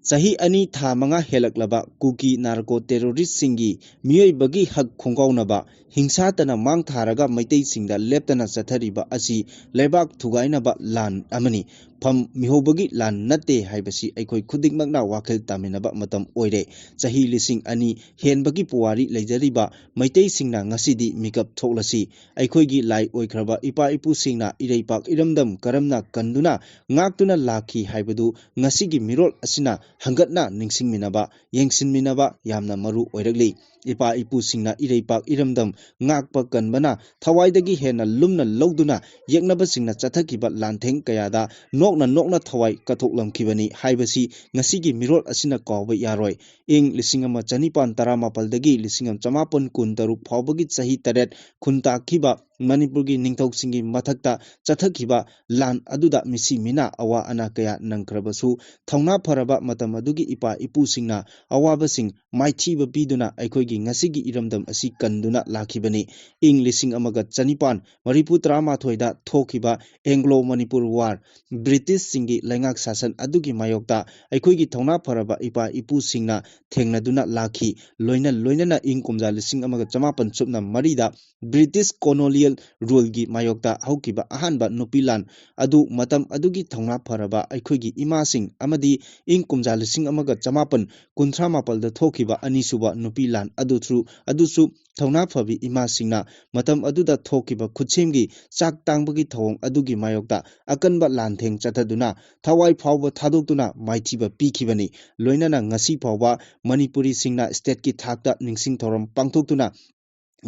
ꯆꯍꯤ ꯑꯅꯤ ꯊꯥ ꯃꯉꯥ ꯍꯦꯜꯂꯛꯂꯕ ꯀꯨꯀꯤ narco terroristꯁꯤꯡꯒꯤ ꯃꯤꯑꯣꯏꯕꯒꯤ ꯍꯛ ꯈꯣꯡꯒꯥꯎꯅꯕ, ꯍꯤꯡꯁꯥꯇꯅ ꯃꯥꯡ ꯊꯥꯔꯒ ꯃꯩꯇꯩꯁꯤꯡꯗ ꯂꯦꯞꯇꯅ ꯆꯠꯊꯔꯤꯕ ꯑꯁꯤ ꯂꯩꯕꯥꯛ ꯊꯨꯒꯥꯏꯅꯕ ꯂꯥꯟ ꯑꯃꯅꯤ꯫ ꯐꯝ ꯃꯤꯍꯧꯕꯒꯤ ꯂꯥꯟ ꯅꯠꯇꯦ ꯍꯥꯏꯕꯁꯤ ꯑꯩꯈꯣꯏ ꯈꯨꯗꯤꯡꯃꯛꯅ ꯋꯥꯈꯜ ꯇꯥꯃꯤꯟꯅꯕ ꯃꯇꯝ ꯑꯣꯏꯔꯦ꯫ ꯆꯍꯤ ꯂꯤꯁꯤꯡ ꯑꯅꯤ ꯍꯦꯟꯕꯒꯤ ꯄꯨꯋꯥꯔꯤ ꯂꯩꯖꯔꯤꯕ ꯃꯩꯇꯩꯁꯤꯡꯅ ꯉꯁꯤꯗꯤ ꯃꯤꯀꯞ ꯊꯣꯛꯂꯁꯤ꯫ ꯑꯩꯈꯣꯏꯒꯤ ꯂꯥꯏ ꯑꯣꯏꯈ꯭ꯔꯕ ꯏꯄꯥ ꯏꯄꯨꯁꯤꯡꯅ ꯏꯔꯩꯄꯥꯛ ꯏꯔꯝꯗꯝ ꯀꯔꯝꯅ ꯀꯟꯗꯨꯅ ꯉꯥꯛꯇꯨꯅ ꯂꯥꯛꯈꯤ ꯍꯥꯏꯕꯗꯨ ꯉꯁꯤꯒꯤ ꯃꯤꯔꯣꯜ ꯑꯁꯤꯅ ꯍꯪꯒꯠꯅ ꯅꯤꯡꯁꯤꯡꯃꯤꯟꯅꯕ, ꯌꯦꯡꯁꯤꯟꯃꯤꯟꯅꯕ ꯌꯥꯝꯅ ꯃꯔꯨ ꯑꯣꯏꯔꯛꯂꯤ꯫ ꯏꯄꯥ ꯏꯄꯨꯁꯤꯡꯅ ꯏꯔꯩꯄꯥꯛ ꯏꯔꯝꯗꯝ ꯉꯥꯛꯄ ꯀꯟꯕꯅ ꯊꯋꯥꯏꯗꯒꯤ ꯍꯦꯟꯅ ꯂꯨꯝꯅ ꯂꯧꯗꯨꯅ ꯌꯦꯛꯅꯕꯁꯤꯡꯅ ꯆꯠꯊꯈꯤꯕ ꯂꯥꯟꯊꯦꯡ ꯀꯌꯥꯗ ꯅꯣꯛꯅ ꯅꯣꯛꯅ ꯊꯋꯥꯏ ꯀꯠꯊꯣꯛꯂꯝꯈꯤꯕꯅꯤ ꯍꯥꯏꯕꯁꯤ ꯉꯁꯤꯒꯤ ꯃꯤꯔꯣꯜ ꯑꯁꯤꯅ ꯀꯥꯎꯕ ꯌꯥꯔꯣꯏ꯫ ꯏꯪ ꯂꯤꯁꯤꯡ ꯑꯃ ꯆꯅꯤꯄꯥꯟ ꯇꯔꯥꯃꯥꯄꯜꯗꯒꯤ ꯂꯤꯁꯤꯡ ꯑꯃ ꯆꯃꯥꯄꯟ ꯀꯨꯟꯇꯔꯨꯛ ꯐꯥꯎꯕꯒꯤ ꯆꯍꯤ ꯇꯔꯦꯠ ꯈꯨꯟꯇꯥꯛꯈꯤꯕ ꯃꯅꯤꯄꯨꯔꯒꯤ ꯅꯤꯡꯊꯧꯁꯤꯡꯒꯤ ꯃꯊꯛꯇ ꯆꯠꯊꯈꯤꯕ ꯂꯥꯟ ꯑꯗꯨꯗ ꯃꯤꯁꯤ ꯃꯤꯅꯥ ꯑꯋꯥ ꯑꯅꯥ ꯀꯌꯥ ꯅꯪꯈ꯭ꯔꯕꯁꯨ, ꯊꯧꯅꯥ ꯐꯔꯕ ꯃꯇꯝ ꯑꯗꯨꯒꯤ ꯏꯄꯥ ꯏꯄꯨꯁꯤꯡꯅ ꯑꯋꯥꯕꯁꯤꯡ ꯃꯥꯏꯊꯤꯕ ꯄꯤꯗꯨꯅ ꯑꯩꯈꯣꯏꯒꯤ ꯉꯁꯤꯒꯤ ꯏꯔꯝꯗꯝ ꯑꯁꯤ ꯀꯟꯗꯨꯅ ꯂꯥꯛꯈꯤꯕꯅꯤ꯫ ꯏꯪ ꯂꯤꯁꯤꯡ ꯑꯃꯒ ꯆꯅꯤꯄꯥꯟ ꯃꯔꯤꯐꯨ ꯇꯔꯥꯃꯥꯊꯣꯏꯗ ꯊꯣꯛꯈꯤꯕ ꯑꯦꯡꯒ꯭ꯂꯣ ꯃꯅꯤꯄꯨꯔ ꯋꯥꯔ, ꯕ꯭ꯔꯤꯇꯤꯁꯁꯤꯡꯒꯤ ꯂꯩꯉꯥꯛ ꯁꯥꯁꯟ ꯑꯗꯨꯒꯤ ꯃꯥꯌꯣꯛꯇ ꯑꯩꯈꯣꯏꯒꯤ ꯊꯧꯅꯥ ꯐꯔꯕ ꯏꯄꯥ ꯏꯄꯨꯁꯤꯡꯅ ꯊꯦꯡꯅꯗꯨꯅ ꯂꯥꯛꯈꯤ꯫ ꯂꯣꯏꯅ ꯂꯣꯏꯅꯅ ꯏꯪ ꯀꯨꯝꯖꯥ ꯂꯤꯁꯤꯡ ꯑꯃꯒ ꯆꯃꯥꯄꯟ ꯁꯨꯞꯅ ꯃꯔꯤꯗ ꯕ꯭ꯔꯤꯇꯤꯁ ꯀꯣꯅꯣꯂꯤꯌꯦꯜ ꯔꯨꯜꯒꯤ ꯃꯥꯌꯣꯛꯇ ꯍꯧꯈꯤꯕ ꯑꯍꯥꯟꯕ ꯅꯨꯄꯤ ꯂꯥꯟ ꯑꯗꯨ ꯃꯇꯝ ꯑꯗꯨꯒꯤ ꯊꯧꯅꯥ ꯐꯔꯕ ꯑꯩꯈꯣꯏꯒꯤ ꯏꯃꯥꯁꯤꯡ ꯑꯃꯗꯤ ꯏꯪ ꯀꯨꯝꯖꯥ ꯂꯤꯁꯤꯡ ꯑꯃꯒ ꯆꯃꯥꯄꯟ ꯀꯨꯟꯊ꯭ꯔꯥ ꯃꯥꯄꯜꯗ ꯊꯣꯛꯈꯤꯕ ꯑꯅꯤꯁꯨꯕ ꯅꯨꯄꯤ ꯂꯥꯟ ꯑꯗꯨꯁꯨ, ꯑꯗꯨꯁꯨ ꯊꯧꯅꯥ ꯐꯕꯤ ꯏꯃꯥꯁꯤꯡꯅ ꯃꯇꯝ ꯑꯗꯨꯗ ꯊꯣꯛꯈꯤꯕ ꯈꯨꯠꯁꯦꯝꯒꯤ ꯆꯥꯛ ꯇꯥꯡꯕꯒꯤ ꯊꯧꯑꯣꯡ ꯑꯗꯨꯒꯤ ꯃꯥꯌꯣꯛꯇ ꯑꯀꯟꯕ ꯂꯥꯟꯊꯦꯡ ꯆꯠꯊꯗꯨꯅ ꯊꯋꯥꯏ ꯐꯥꯎꯕ ꯊꯥꯗꯣꯛꯇꯨꯅ ꯃꯥꯏꯊꯤꯕ ꯄꯤꯈꯤꯕꯅꯤ꯫ ꯂꯣꯏꯅꯅ ꯉꯁꯤ ꯐꯥꯎꯕ ꯃꯅꯤꯄꯨꯔꯤꯁꯤꯡꯅ ꯁ꯭ꯇꯦꯠꯀꯤ ꯊꯥꯛꯇ ꯅꯤꯡꯁꯤꯡ ꯊꯧꯔꯝ ꯄꯥꯡꯊꯣꯛꯇꯨꯅ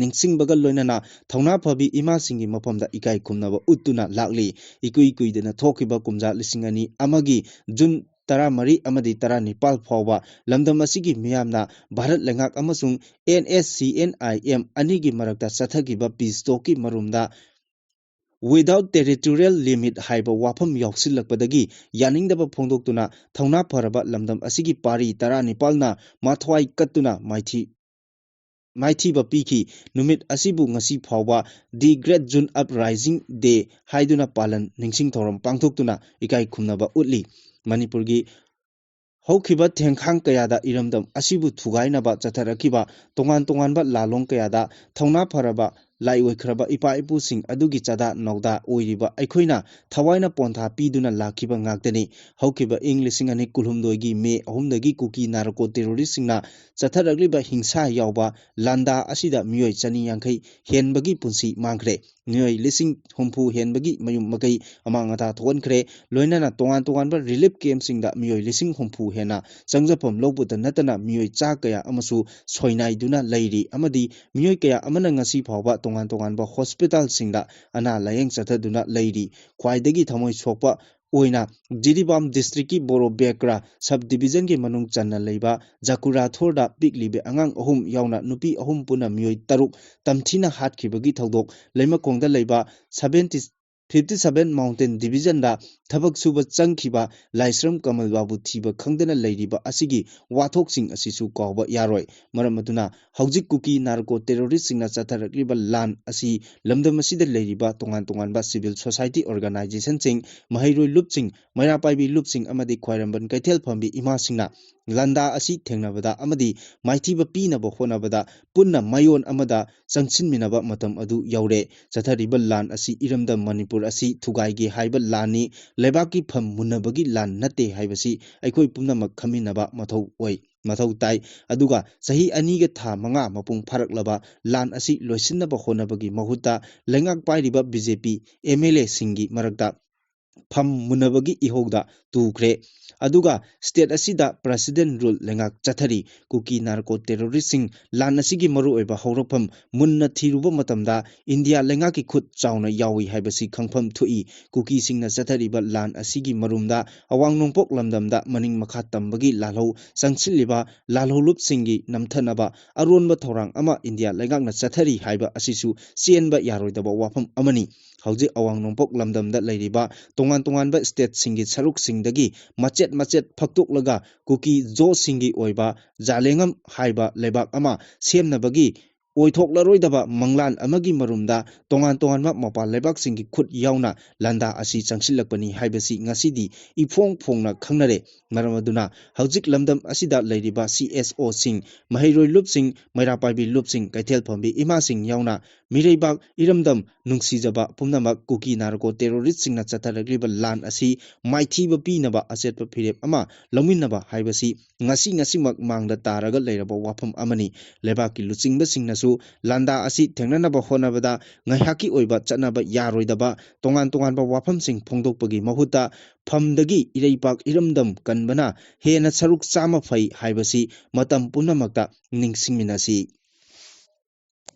ꯅꯤꯡꯁꯤꯡꯕꯒ ꯂꯣꯏꯅꯅ ꯊꯧꯅꯥ ꯐꯕꯤ ꯏꯃꯥꯁꯤꯡꯒꯤ ꯃꯐꯝꯗ ꯏꯀꯥꯏ ꯈꯨꯝꯅꯕ ꯎꯠꯇꯨꯅ ꯂꯥꯛꯂꯤ꯫ ꯏꯀꯨꯏ ꯀꯨꯏꯗꯅ ꯊꯣꯛꯈꯤꯕ ꯀꯨꯝꯖꯥ ꯂꯤꯁꯤꯡ ꯑꯅꯤ ꯑꯃꯒꯤ ꯖꯨꯟ ꯇꯔꯥꯃꯔꯤ ꯑꯃꯗꯤ ꯇꯔꯥꯅꯤꯄꯥꯜ ꯐꯥꯎꯕ ꯂꯝꯗꯝ ꯑꯁꯤꯒꯤ ꯃꯤꯌꯥꯝꯅ ꯚꯥꯔꯠ ꯂꯩꯉꯥꯛ ꯑꯃꯁꯨꯡ and S C and I M ꯑꯅꯤꯒꯤ ꯃꯔꯛꯇ ꯆꯠꯊꯈꯤꯕ ꯄꯤꯁ ꯇꯣꯛꯀꯤ ꯃꯔꯨꯝꯗ without territorial limit ꯍꯥꯏꯕ ꯋꯥꯐꯝ ꯌꯥꯎꯁꯤꯜꯂꯛꯄꯗꯒꯤ ꯌꯥꯅꯤꯡꯗꯕ ꯐꯣꯡꯗꯣꯛꯇꯨꯅ ꯊꯧꯅꯥ ꯐꯔꯕ ꯂꯝꯗꯝ ꯑꯁꯤꯒꯤ ꯄꯥꯔꯤ ꯇꯔꯥꯅꯤꯄꯥꯜꯅ ꯃꯊ꯭ꯋꯥꯏ ꯀꯠꯇꯨꯅ ꯃꯥꯏꯊꯤ ꯃꯥꯏꯊꯤꯕ ꯄꯤꯈꯤ꯫ ꯅꯨꯃꯤꯠ ꯑꯁꯤꯕꯨ ꯉꯁꯤ ꯐꯥꯎꯕ The Great June Uprising Day ꯍꯥꯏꯗꯨꯅ ꯄꯥꯂꯟ ꯅꯤꯡꯁꯤꯡ ꯊꯧꯔꯝ ꯄꯥꯡꯊꯣꯛꯇꯨꯅ ꯏꯀꯥꯏ ꯈꯨꯝꯅꯕ ꯎꯠꯂꯤ꯫ ꯃꯅꯤꯄꯨꯔꯒꯤ ꯍꯧꯈꯤꯕ ꯊꯦꯡꯈꯥꯡ ꯀꯌꯥꯗ ꯏꯔꯝꯗꯝ ꯑꯁꯤꯕꯨ ꯊꯨꯒꯥꯏꯅꯕ ꯆꯠꯊꯔꯛꯈꯤꯕ ꯇꯣꯉꯥꯟ ꯇꯣꯉꯥꯟꯕ ꯂꯥꯂꯣꯡ ꯀꯌꯥꯗ ꯊꯧꯅꯥ ꯐꯔꯕ ꯂꯥꯏ ꯑꯣꯏꯈ꯭ꯔꯕ ꯏꯄꯥ ꯏꯄꯨꯁꯤꯡ ꯑꯗꯨꯒꯤ ꯆꯥꯗꯥ ꯅꯧꯗꯥ ꯑꯣꯏꯔꯤꯕ ꯑꯩꯈꯣꯏꯅ ꯊꯋꯥꯏꯅ ꯄꯣꯟꯊꯥ ꯄꯤꯗꯨꯅ ꯂꯥꯛꯈꯤꯕ ꯉꯥꯛꯇꯅꯤ꯫ ꯍꯧꯈꯤꯕ ꯏꯪ ꯂꯤꯁꯤꯡ ꯑꯅꯤ ꯀꯨꯟꯍꯨꯝꯗꯣꯏꯒꯤ ꯃꯦ ꯑꯍꯨꯝꯗꯒꯤ ꯀꯨꯀꯤ ꯅꯥꯔꯀꯣ ꯇꯦꯔꯣꯔꯤꯁꯁꯤꯡꯅ ꯆꯠꯊꯔꯛꯂꯤꯕ ꯍꯤꯡꯁꯥ ꯌꯥꯎꯕ ꯂꯥꯟꯗꯥ ꯑꯁꯤꯗ ꯃꯤꯑꯣꯏ ꯆꯅꯤ ꯌꯥꯡꯈꯩ ꯍꯦꯟꯕꯒꯤ ꯄꯨꯟꯁꯤ ꯃꯥꯡꯈ꯭ꯔꯦ꯫ ꯃꯤꯑꯣꯏ ꯂꯤꯁꯤꯡ ꯍꯨꯝꯐꯨ ꯍꯦꯟꯕꯒꯤ ꯃꯌꯨꯝ ꯃꯀꯩ ꯑꯃꯥꯡ ꯑꯇꯥ ꯊꯣꯛꯍꯟꯈ꯭ꯔꯦ꯫ ꯂꯣꯏꯅꯅ ꯇꯣꯉꯥꯟ ꯇꯣꯉꯥꯟꯕ ꯔꯤꯂꯤꯐ ꯀꯦꯝꯞꯁꯤꯡꯗ ꯃꯤꯑꯣꯏ ꯂꯤꯁꯤꯡ ꯍꯨꯝꯐꯨ ꯍꯦꯟꯅ ꯆꯪꯖꯐꯝ ꯂꯧꯕꯇ ꯅꯠꯇꯅ ꯃꯤꯑꯣꯏ ꯆꯥ ꯀꯌꯥ ꯑꯃꯁꯨ ꯁꯣꯏꯅꯥꯏꯗꯨꯅ ꯂꯩꯔꯤ ꯑꯃꯗꯤ ꯃꯤꯑꯣꯏ ꯀꯌꯥ ꯑꯃꯅ ꯉꯁꯤ ꯐꯥꯎꯕ ꯇꯣꯉꯥꯟ ꯇꯣꯉꯥꯟꯕ ꯍꯣꯁꯄꯤꯇꯥꯜꯁꯤꯡꯗ ꯑꯅꯥ ꯂꯥꯌꯦꯡ ꯆꯠꯊꯗꯨꯅ ꯂꯩꯔꯤ꯫ ꯈ꯭ꯋꯥꯏꯗꯒꯤ ꯊꯃꯣꯏ ꯁꯣꯛꯄ ꯑꯣꯏꯅ ꯖꯤꯔꯤꯕꯥꯝ ꯗꯤꯁꯇ꯭ꯔꯤꯛꯀꯤ ꯕꯣꯔꯣ ꯕꯦꯀ꯭ꯔꯥ ꯁꯕ ꯗꯤꯕꯤꯖꯟꯒꯤ ꯃꯅꯨꯡ ꯆꯟꯅ ꯂꯩꯕ ꯖꯀꯨꯔꯥꯊꯣꯔꯗ ꯄꯤꯛꯂꯤꯕꯤ ꯑꯉꯥꯡ ꯑꯍꯨꯝ ꯌꯥꯎꯅ ꯅꯨꯄꯤ ꯑꯍꯨꯝ ꯄꯨꯟꯅ ꯃꯤꯑꯣꯏ ꯇꯔꯨꯛ ꯇꯝꯊꯤꯅ ꯍꯥꯠꯈꯤꯕꯒꯤ ꯊꯧꯗꯣꯛ ꯂꯩꯃꯈꯣꯡꯗ ꯂꯩꯕ ꯁꯕꯦꯟꯇꯤ ꯐꯤꯐꯇꯤ ꯁꯕꯦꯟ ꯃꯥꯎꯟꯇꯦꯟ ꯗꯤꯕꯤꯖꯟꯗ ꯊꯕꯛ ꯁꯨꯕ ꯆꯪꯈꯤꯕ ꯂꯥꯏꯁ꯭ꯔꯝ ꯀꯃꯜ ꯕꯥꯕꯨ ꯊꯤꯕ ꯈꯪꯗꯅ ꯂꯩꯔꯤꯕ ꯑꯁꯤꯒꯤ ꯋꯥꯊꯣꯛꯁꯤꯡ ꯑꯁꯤꯁꯨ ꯀꯥꯎꯕ ꯌꯥꯔꯣꯏ꯫ ꯃꯔꯝ ꯑꯗꯨꯅ ꯍꯧꯖꯤꯛ ꯀꯨꯀꯤ ꯅꯥꯔꯀꯣ ꯇꯦꯔꯣꯔꯤꯁꯁꯤꯡꯅ ꯆꯠꯊꯔꯛꯂꯤꯕ ꯂꯥꯟ ꯑꯁꯤ ꯂꯝꯗꯝ ꯑꯁꯤꯗ ꯂꯩꯔꯤꯕ ꯇꯣꯉꯥꯟ ꯇꯣꯉꯥꯟꯕ ꯁꯤꯚꯤꯜ ꯁꯣꯁꯥꯏꯇꯤ ꯑꯣꯔꯒꯅꯥꯏꯖꯦꯁꯟꯁꯤꯡ, ꯃꯍꯩꯔꯣꯏ ꯂꯨꯞꯁꯤꯡ, ꯃꯩꯔꯥ ꯄꯥꯏꯕꯤ ꯂꯨꯞꯁꯤꯡ ꯑꯃꯗꯤ ꯈ꯭ꯋꯥꯏꯔꯝꯕꯟ ꯀꯩꯊꯦꯜ ꯐꯝꯕꯤ ꯏꯃꯥꯁꯤꯡꯅ ꯂꯥꯟꯗꯥ ꯑꯁꯤ ꯊꯦꯡꯅꯕꯗ ꯑꯃꯗꯤ ꯃꯥꯏꯊꯤꯕ ꯄꯤꯅꯕ ꯍꯣꯠꯅꯕꯗ ꯄꯨꯟꯅ ꯃꯥꯏꯑꯣꯟ ꯑꯃꯗ ꯆꯪꯁꯤꯟꯃꯤꯟꯅꯕ ꯃꯇꯝ ꯑꯗꯨ ꯌꯧꯔꯦ꯫ ꯆꯠꯊꯔꯤꯕ ꯂꯥꯟ ꯑꯁꯤ ꯏꯔꯝꯗꯝ ꯃꯅꯤꯄꯨꯔ ꯑꯁꯤ ꯊꯨꯒꯥꯏꯒꯦ ꯍꯥꯏꯕ ꯂꯥꯟꯅꯤ, ꯂꯩꯕꯥꯛꯀꯤ ꯐꯝ ꯃꯨꯟꯅꯕꯒꯤ ꯂꯥꯟ ꯅꯠꯇꯦ ꯍꯥꯏꯕꯁꯤ ꯑꯩꯈꯣꯏ ꯄꯨꯝꯅꯃꯛ ꯈꯪꯃꯤꯟꯅꯕ ꯃꯊꯧ ꯑꯣꯏ, ꯃꯊꯧ ꯇꯥꯏ꯫ ꯑꯗꯨꯒ ꯆꯍꯤ ꯑꯅꯤꯒ ꯊꯥ ꯃꯉꯥ ꯃꯄꯨꯡ ꯐꯥꯔꯛꯂꯕ ꯂꯥꯟ ꯑꯁꯤ ꯂꯣꯏꯁꯤꯟꯅꯕ ꯍꯣꯠꯅꯕꯒꯤ ꯃꯍꯨꯠꯇ ꯂꯩꯉꯥꯛ ꯄꯥꯏꯔꯤꯕ B J P M L ꯑꯦꯁꯤꯡꯒꯤ ꯃꯔꯛꯇ ꯐꯝ ꯃꯨꯟꯅꯕꯒꯤ ꯏꯍꯧꯗ ꯇꯨꯈ꯭ꯔꯦ꯫ ꯑꯗꯨꯒ ꯁ꯭ꯇꯦꯠ ꯑꯁꯤꯗ ꯄ꯭ꯔꯦꯁꯤꯗꯦꯟ ꯔꯨꯜ ꯂꯩꯉꯥꯛ ꯆꯠꯊꯔꯤ꯫ ꯀꯨꯀꯤ ꯅꯥꯔꯀꯣ ꯇꯦꯔꯣꯔꯤꯁꯁꯤꯡ ꯂꯥꯟ ꯑꯁꯤꯒꯤ ꯃꯔꯨꯑꯣꯏꯕ ꯍꯧꯔꯛꯐꯝ ꯃꯨꯟꯅ ꯊꯤꯔꯨꯕ ꯃꯇꯝꯗ ꯏꯟꯗꯤꯌꯥ ꯂꯩꯉꯥꯛꯀꯤ ꯈꯨꯠ ꯆꯥꯎꯅ ꯌꯥꯎꯏ ꯍꯥꯏꯕꯁꯤ ꯈꯪꯐꯝ ꯊꯣꯛꯏ꯫ ꯀꯨꯀꯤꯁꯤꯡꯅ ꯆꯠꯊꯔꯤꯕ ꯂꯥꯟ ꯑꯁꯤꯒꯤ ꯃꯔꯨꯝꯗ ꯑꯋꯥꯡ ꯅꯣꯡꯄꯣꯛ ꯂꯝꯗꯝꯗ ꯃꯅꯤꯡ ꯃꯈꯥ ꯇꯝꯕꯒꯤ ꯂꯥꯜꯍꯧ ꯆꯪꯁꯤꯜꯂꯤꯕ ꯂꯥꯜꯍꯧꯂꯨꯞꯁꯤꯡꯒꯤ ꯅꯝꯊꯅꯕ ꯑꯔꯣꯟꯕ ꯊꯧꯔꯥꯡ ꯑꯃ ꯏꯟꯗꯤꯌꯥ ꯂꯩꯉꯥꯛꯅ ꯆꯠꯊꯔꯤ ꯍꯥꯏꯕ ꯑꯁꯤꯁꯨ ꯆꯦꯟꯕ ꯌꯥꯔꯣꯏꯗꯕ ꯋꯥꯐꯝ ꯑꯃꯅꯤ꯫ ꯍꯧꯖꯤꯛ ꯑꯋꯥꯡ ꯅꯣꯡꯄꯣꯛ ꯂꯝꯗꯝꯗ ꯂꯩꯔꯤꯕ ꯇꯣꯉꯥꯟ ꯇꯣꯉꯥꯟꯕ ꯁ꯭ꯇꯦꯠꯁꯤꯡꯒꯤ ꯁꯔꯨꯛꯁꯤꯡꯗꯒꯤ ꯃꯆꯦꯠ ꯃꯆꯦꯠ ꯐꯛꯇꯣꯛꯂꯒ ꯀꯨꯀꯤ ꯖꯣꯁꯤꯡꯒꯤ ꯑꯣꯏꯕ ꯖꯥꯂꯦꯡꯉꯝ ꯍꯥꯏꯕ ꯂꯩꯕꯥꯛ ꯑꯃ ꯁꯦꯝꯅꯕꯒꯤ ꯑꯣꯏꯊꯣꯛꯂꯔꯣꯏꯗꯕ ꯃꯪꯂꯥꯟ ꯑꯃꯒꯤ ꯃꯔꯨꯝꯗ ꯇꯣꯉꯥꯟ ꯇꯣꯉꯥꯟꯕ ꯃꯄꯥꯟ ꯂꯩꯕꯥꯛꯁꯤꯡꯒꯤ ꯈꯨꯠ ꯌꯥꯎꯅ ꯂꯥꯟꯗꯥ ꯑꯁꯤ ꯆꯪꯁꯤꯜꯂꯛꯄꯅꯤ ꯍꯥꯏꯕꯁꯤ ꯉꯁꯤꯗꯤ ꯏꯐꯣꯡ ꯐꯣꯡꯅ ꯈꯪꯅꯔꯦ꯫ ꯃꯔꯝ ꯑꯗꯨꯅ ꯍꯧꯖꯤꯛ ꯂꯝꯗꯝ ꯑꯁꯤꯗ ꯂꯩꯔꯤꯕ ꯁꯤ ꯑꯦꯁ ꯑꯣꯁꯤꯡ, ꯃꯍꯩꯔꯣꯏ ꯂꯨꯞꯁꯤꯡ, ꯃꯩꯔꯥ ꯄꯥꯏꯕꯤ ꯂꯨꯞꯁꯤꯡ, ꯀꯩꯊꯦꯜ ꯐꯝꯕꯤ ꯏꯃꯥꯁꯤꯡ ꯌꯥꯎꯅ ꯃꯤꯔꯩꯕꯥꯛ, ꯏꯔꯝꯗꯝ ꯅꯨꯡꯁꯤꯖꯕ ꯄꯨꯝꯅꯃꯛ ꯀꯨꯀꯤ ꯅꯥꯔꯀꯣ ꯇꯦꯔꯣꯔꯤꯁꯁꯤꯡꯅ ꯆꯠꯊꯔꯛꯂꯤꯕ ꯂꯥꯟ ꯑꯁꯤ ꯃꯥꯏꯊꯤꯕ ꯄꯤꯅꯕ ꯑꯆꯦꯠꯄ ꯐꯤꯔꯦꯞ ꯑꯃ ꯂꯧꯃꯤꯟꯅꯕ ꯍꯥꯏꯕꯁꯤ ꯉꯁꯤ ꯉꯁꯤꯃꯛ ꯃꯥꯡꯗ ꯇꯥꯔꯒ ꯂꯩꯔꯕ ꯋꯥꯐꯝ ꯑꯃꯅꯤ꯫ ꯂꯩꯕꯥꯛꯀꯤ ꯂꯨꯆꯤꯡꯕꯁꯤꯡꯅꯁꯨ ꯂꯥꯟꯗꯥ ꯑꯁꯤ ꯊꯦꯡꯅꯅꯕ ꯍꯣꯠꯅꯕꯗ ꯉꯥꯏꯍꯥꯛꯀꯤ ꯑꯣꯏꯕ ꯆꯠꯅꯕ ꯌꯥꯔꯣꯏꯗꯕ ꯇꯣꯉꯥꯟ ꯇꯣꯉꯥꯟꯕ ꯋꯥꯐꯝꯁꯤꯡ ꯐꯣꯡꯗꯣꯛꯄꯒꯤ ꯃꯍꯨꯠꯇ ꯐꯝꯗꯒꯤ ꯏꯔꯩꯄꯥꯛ ꯏꯔꯝꯗꯝ ꯀꯟꯕꯅ ꯍꯦꯟꯅ ꯁꯔꯨꯛ ꯆꯥꯝꯃ ꯐꯩ ꯍꯥꯏꯕꯁꯤ ꯃꯇꯝ ꯄꯨꯝꯅꯃꯛꯇ ꯅꯤꯡꯁꯤꯡꯃꯤꯟꯅꯁꯤ꯫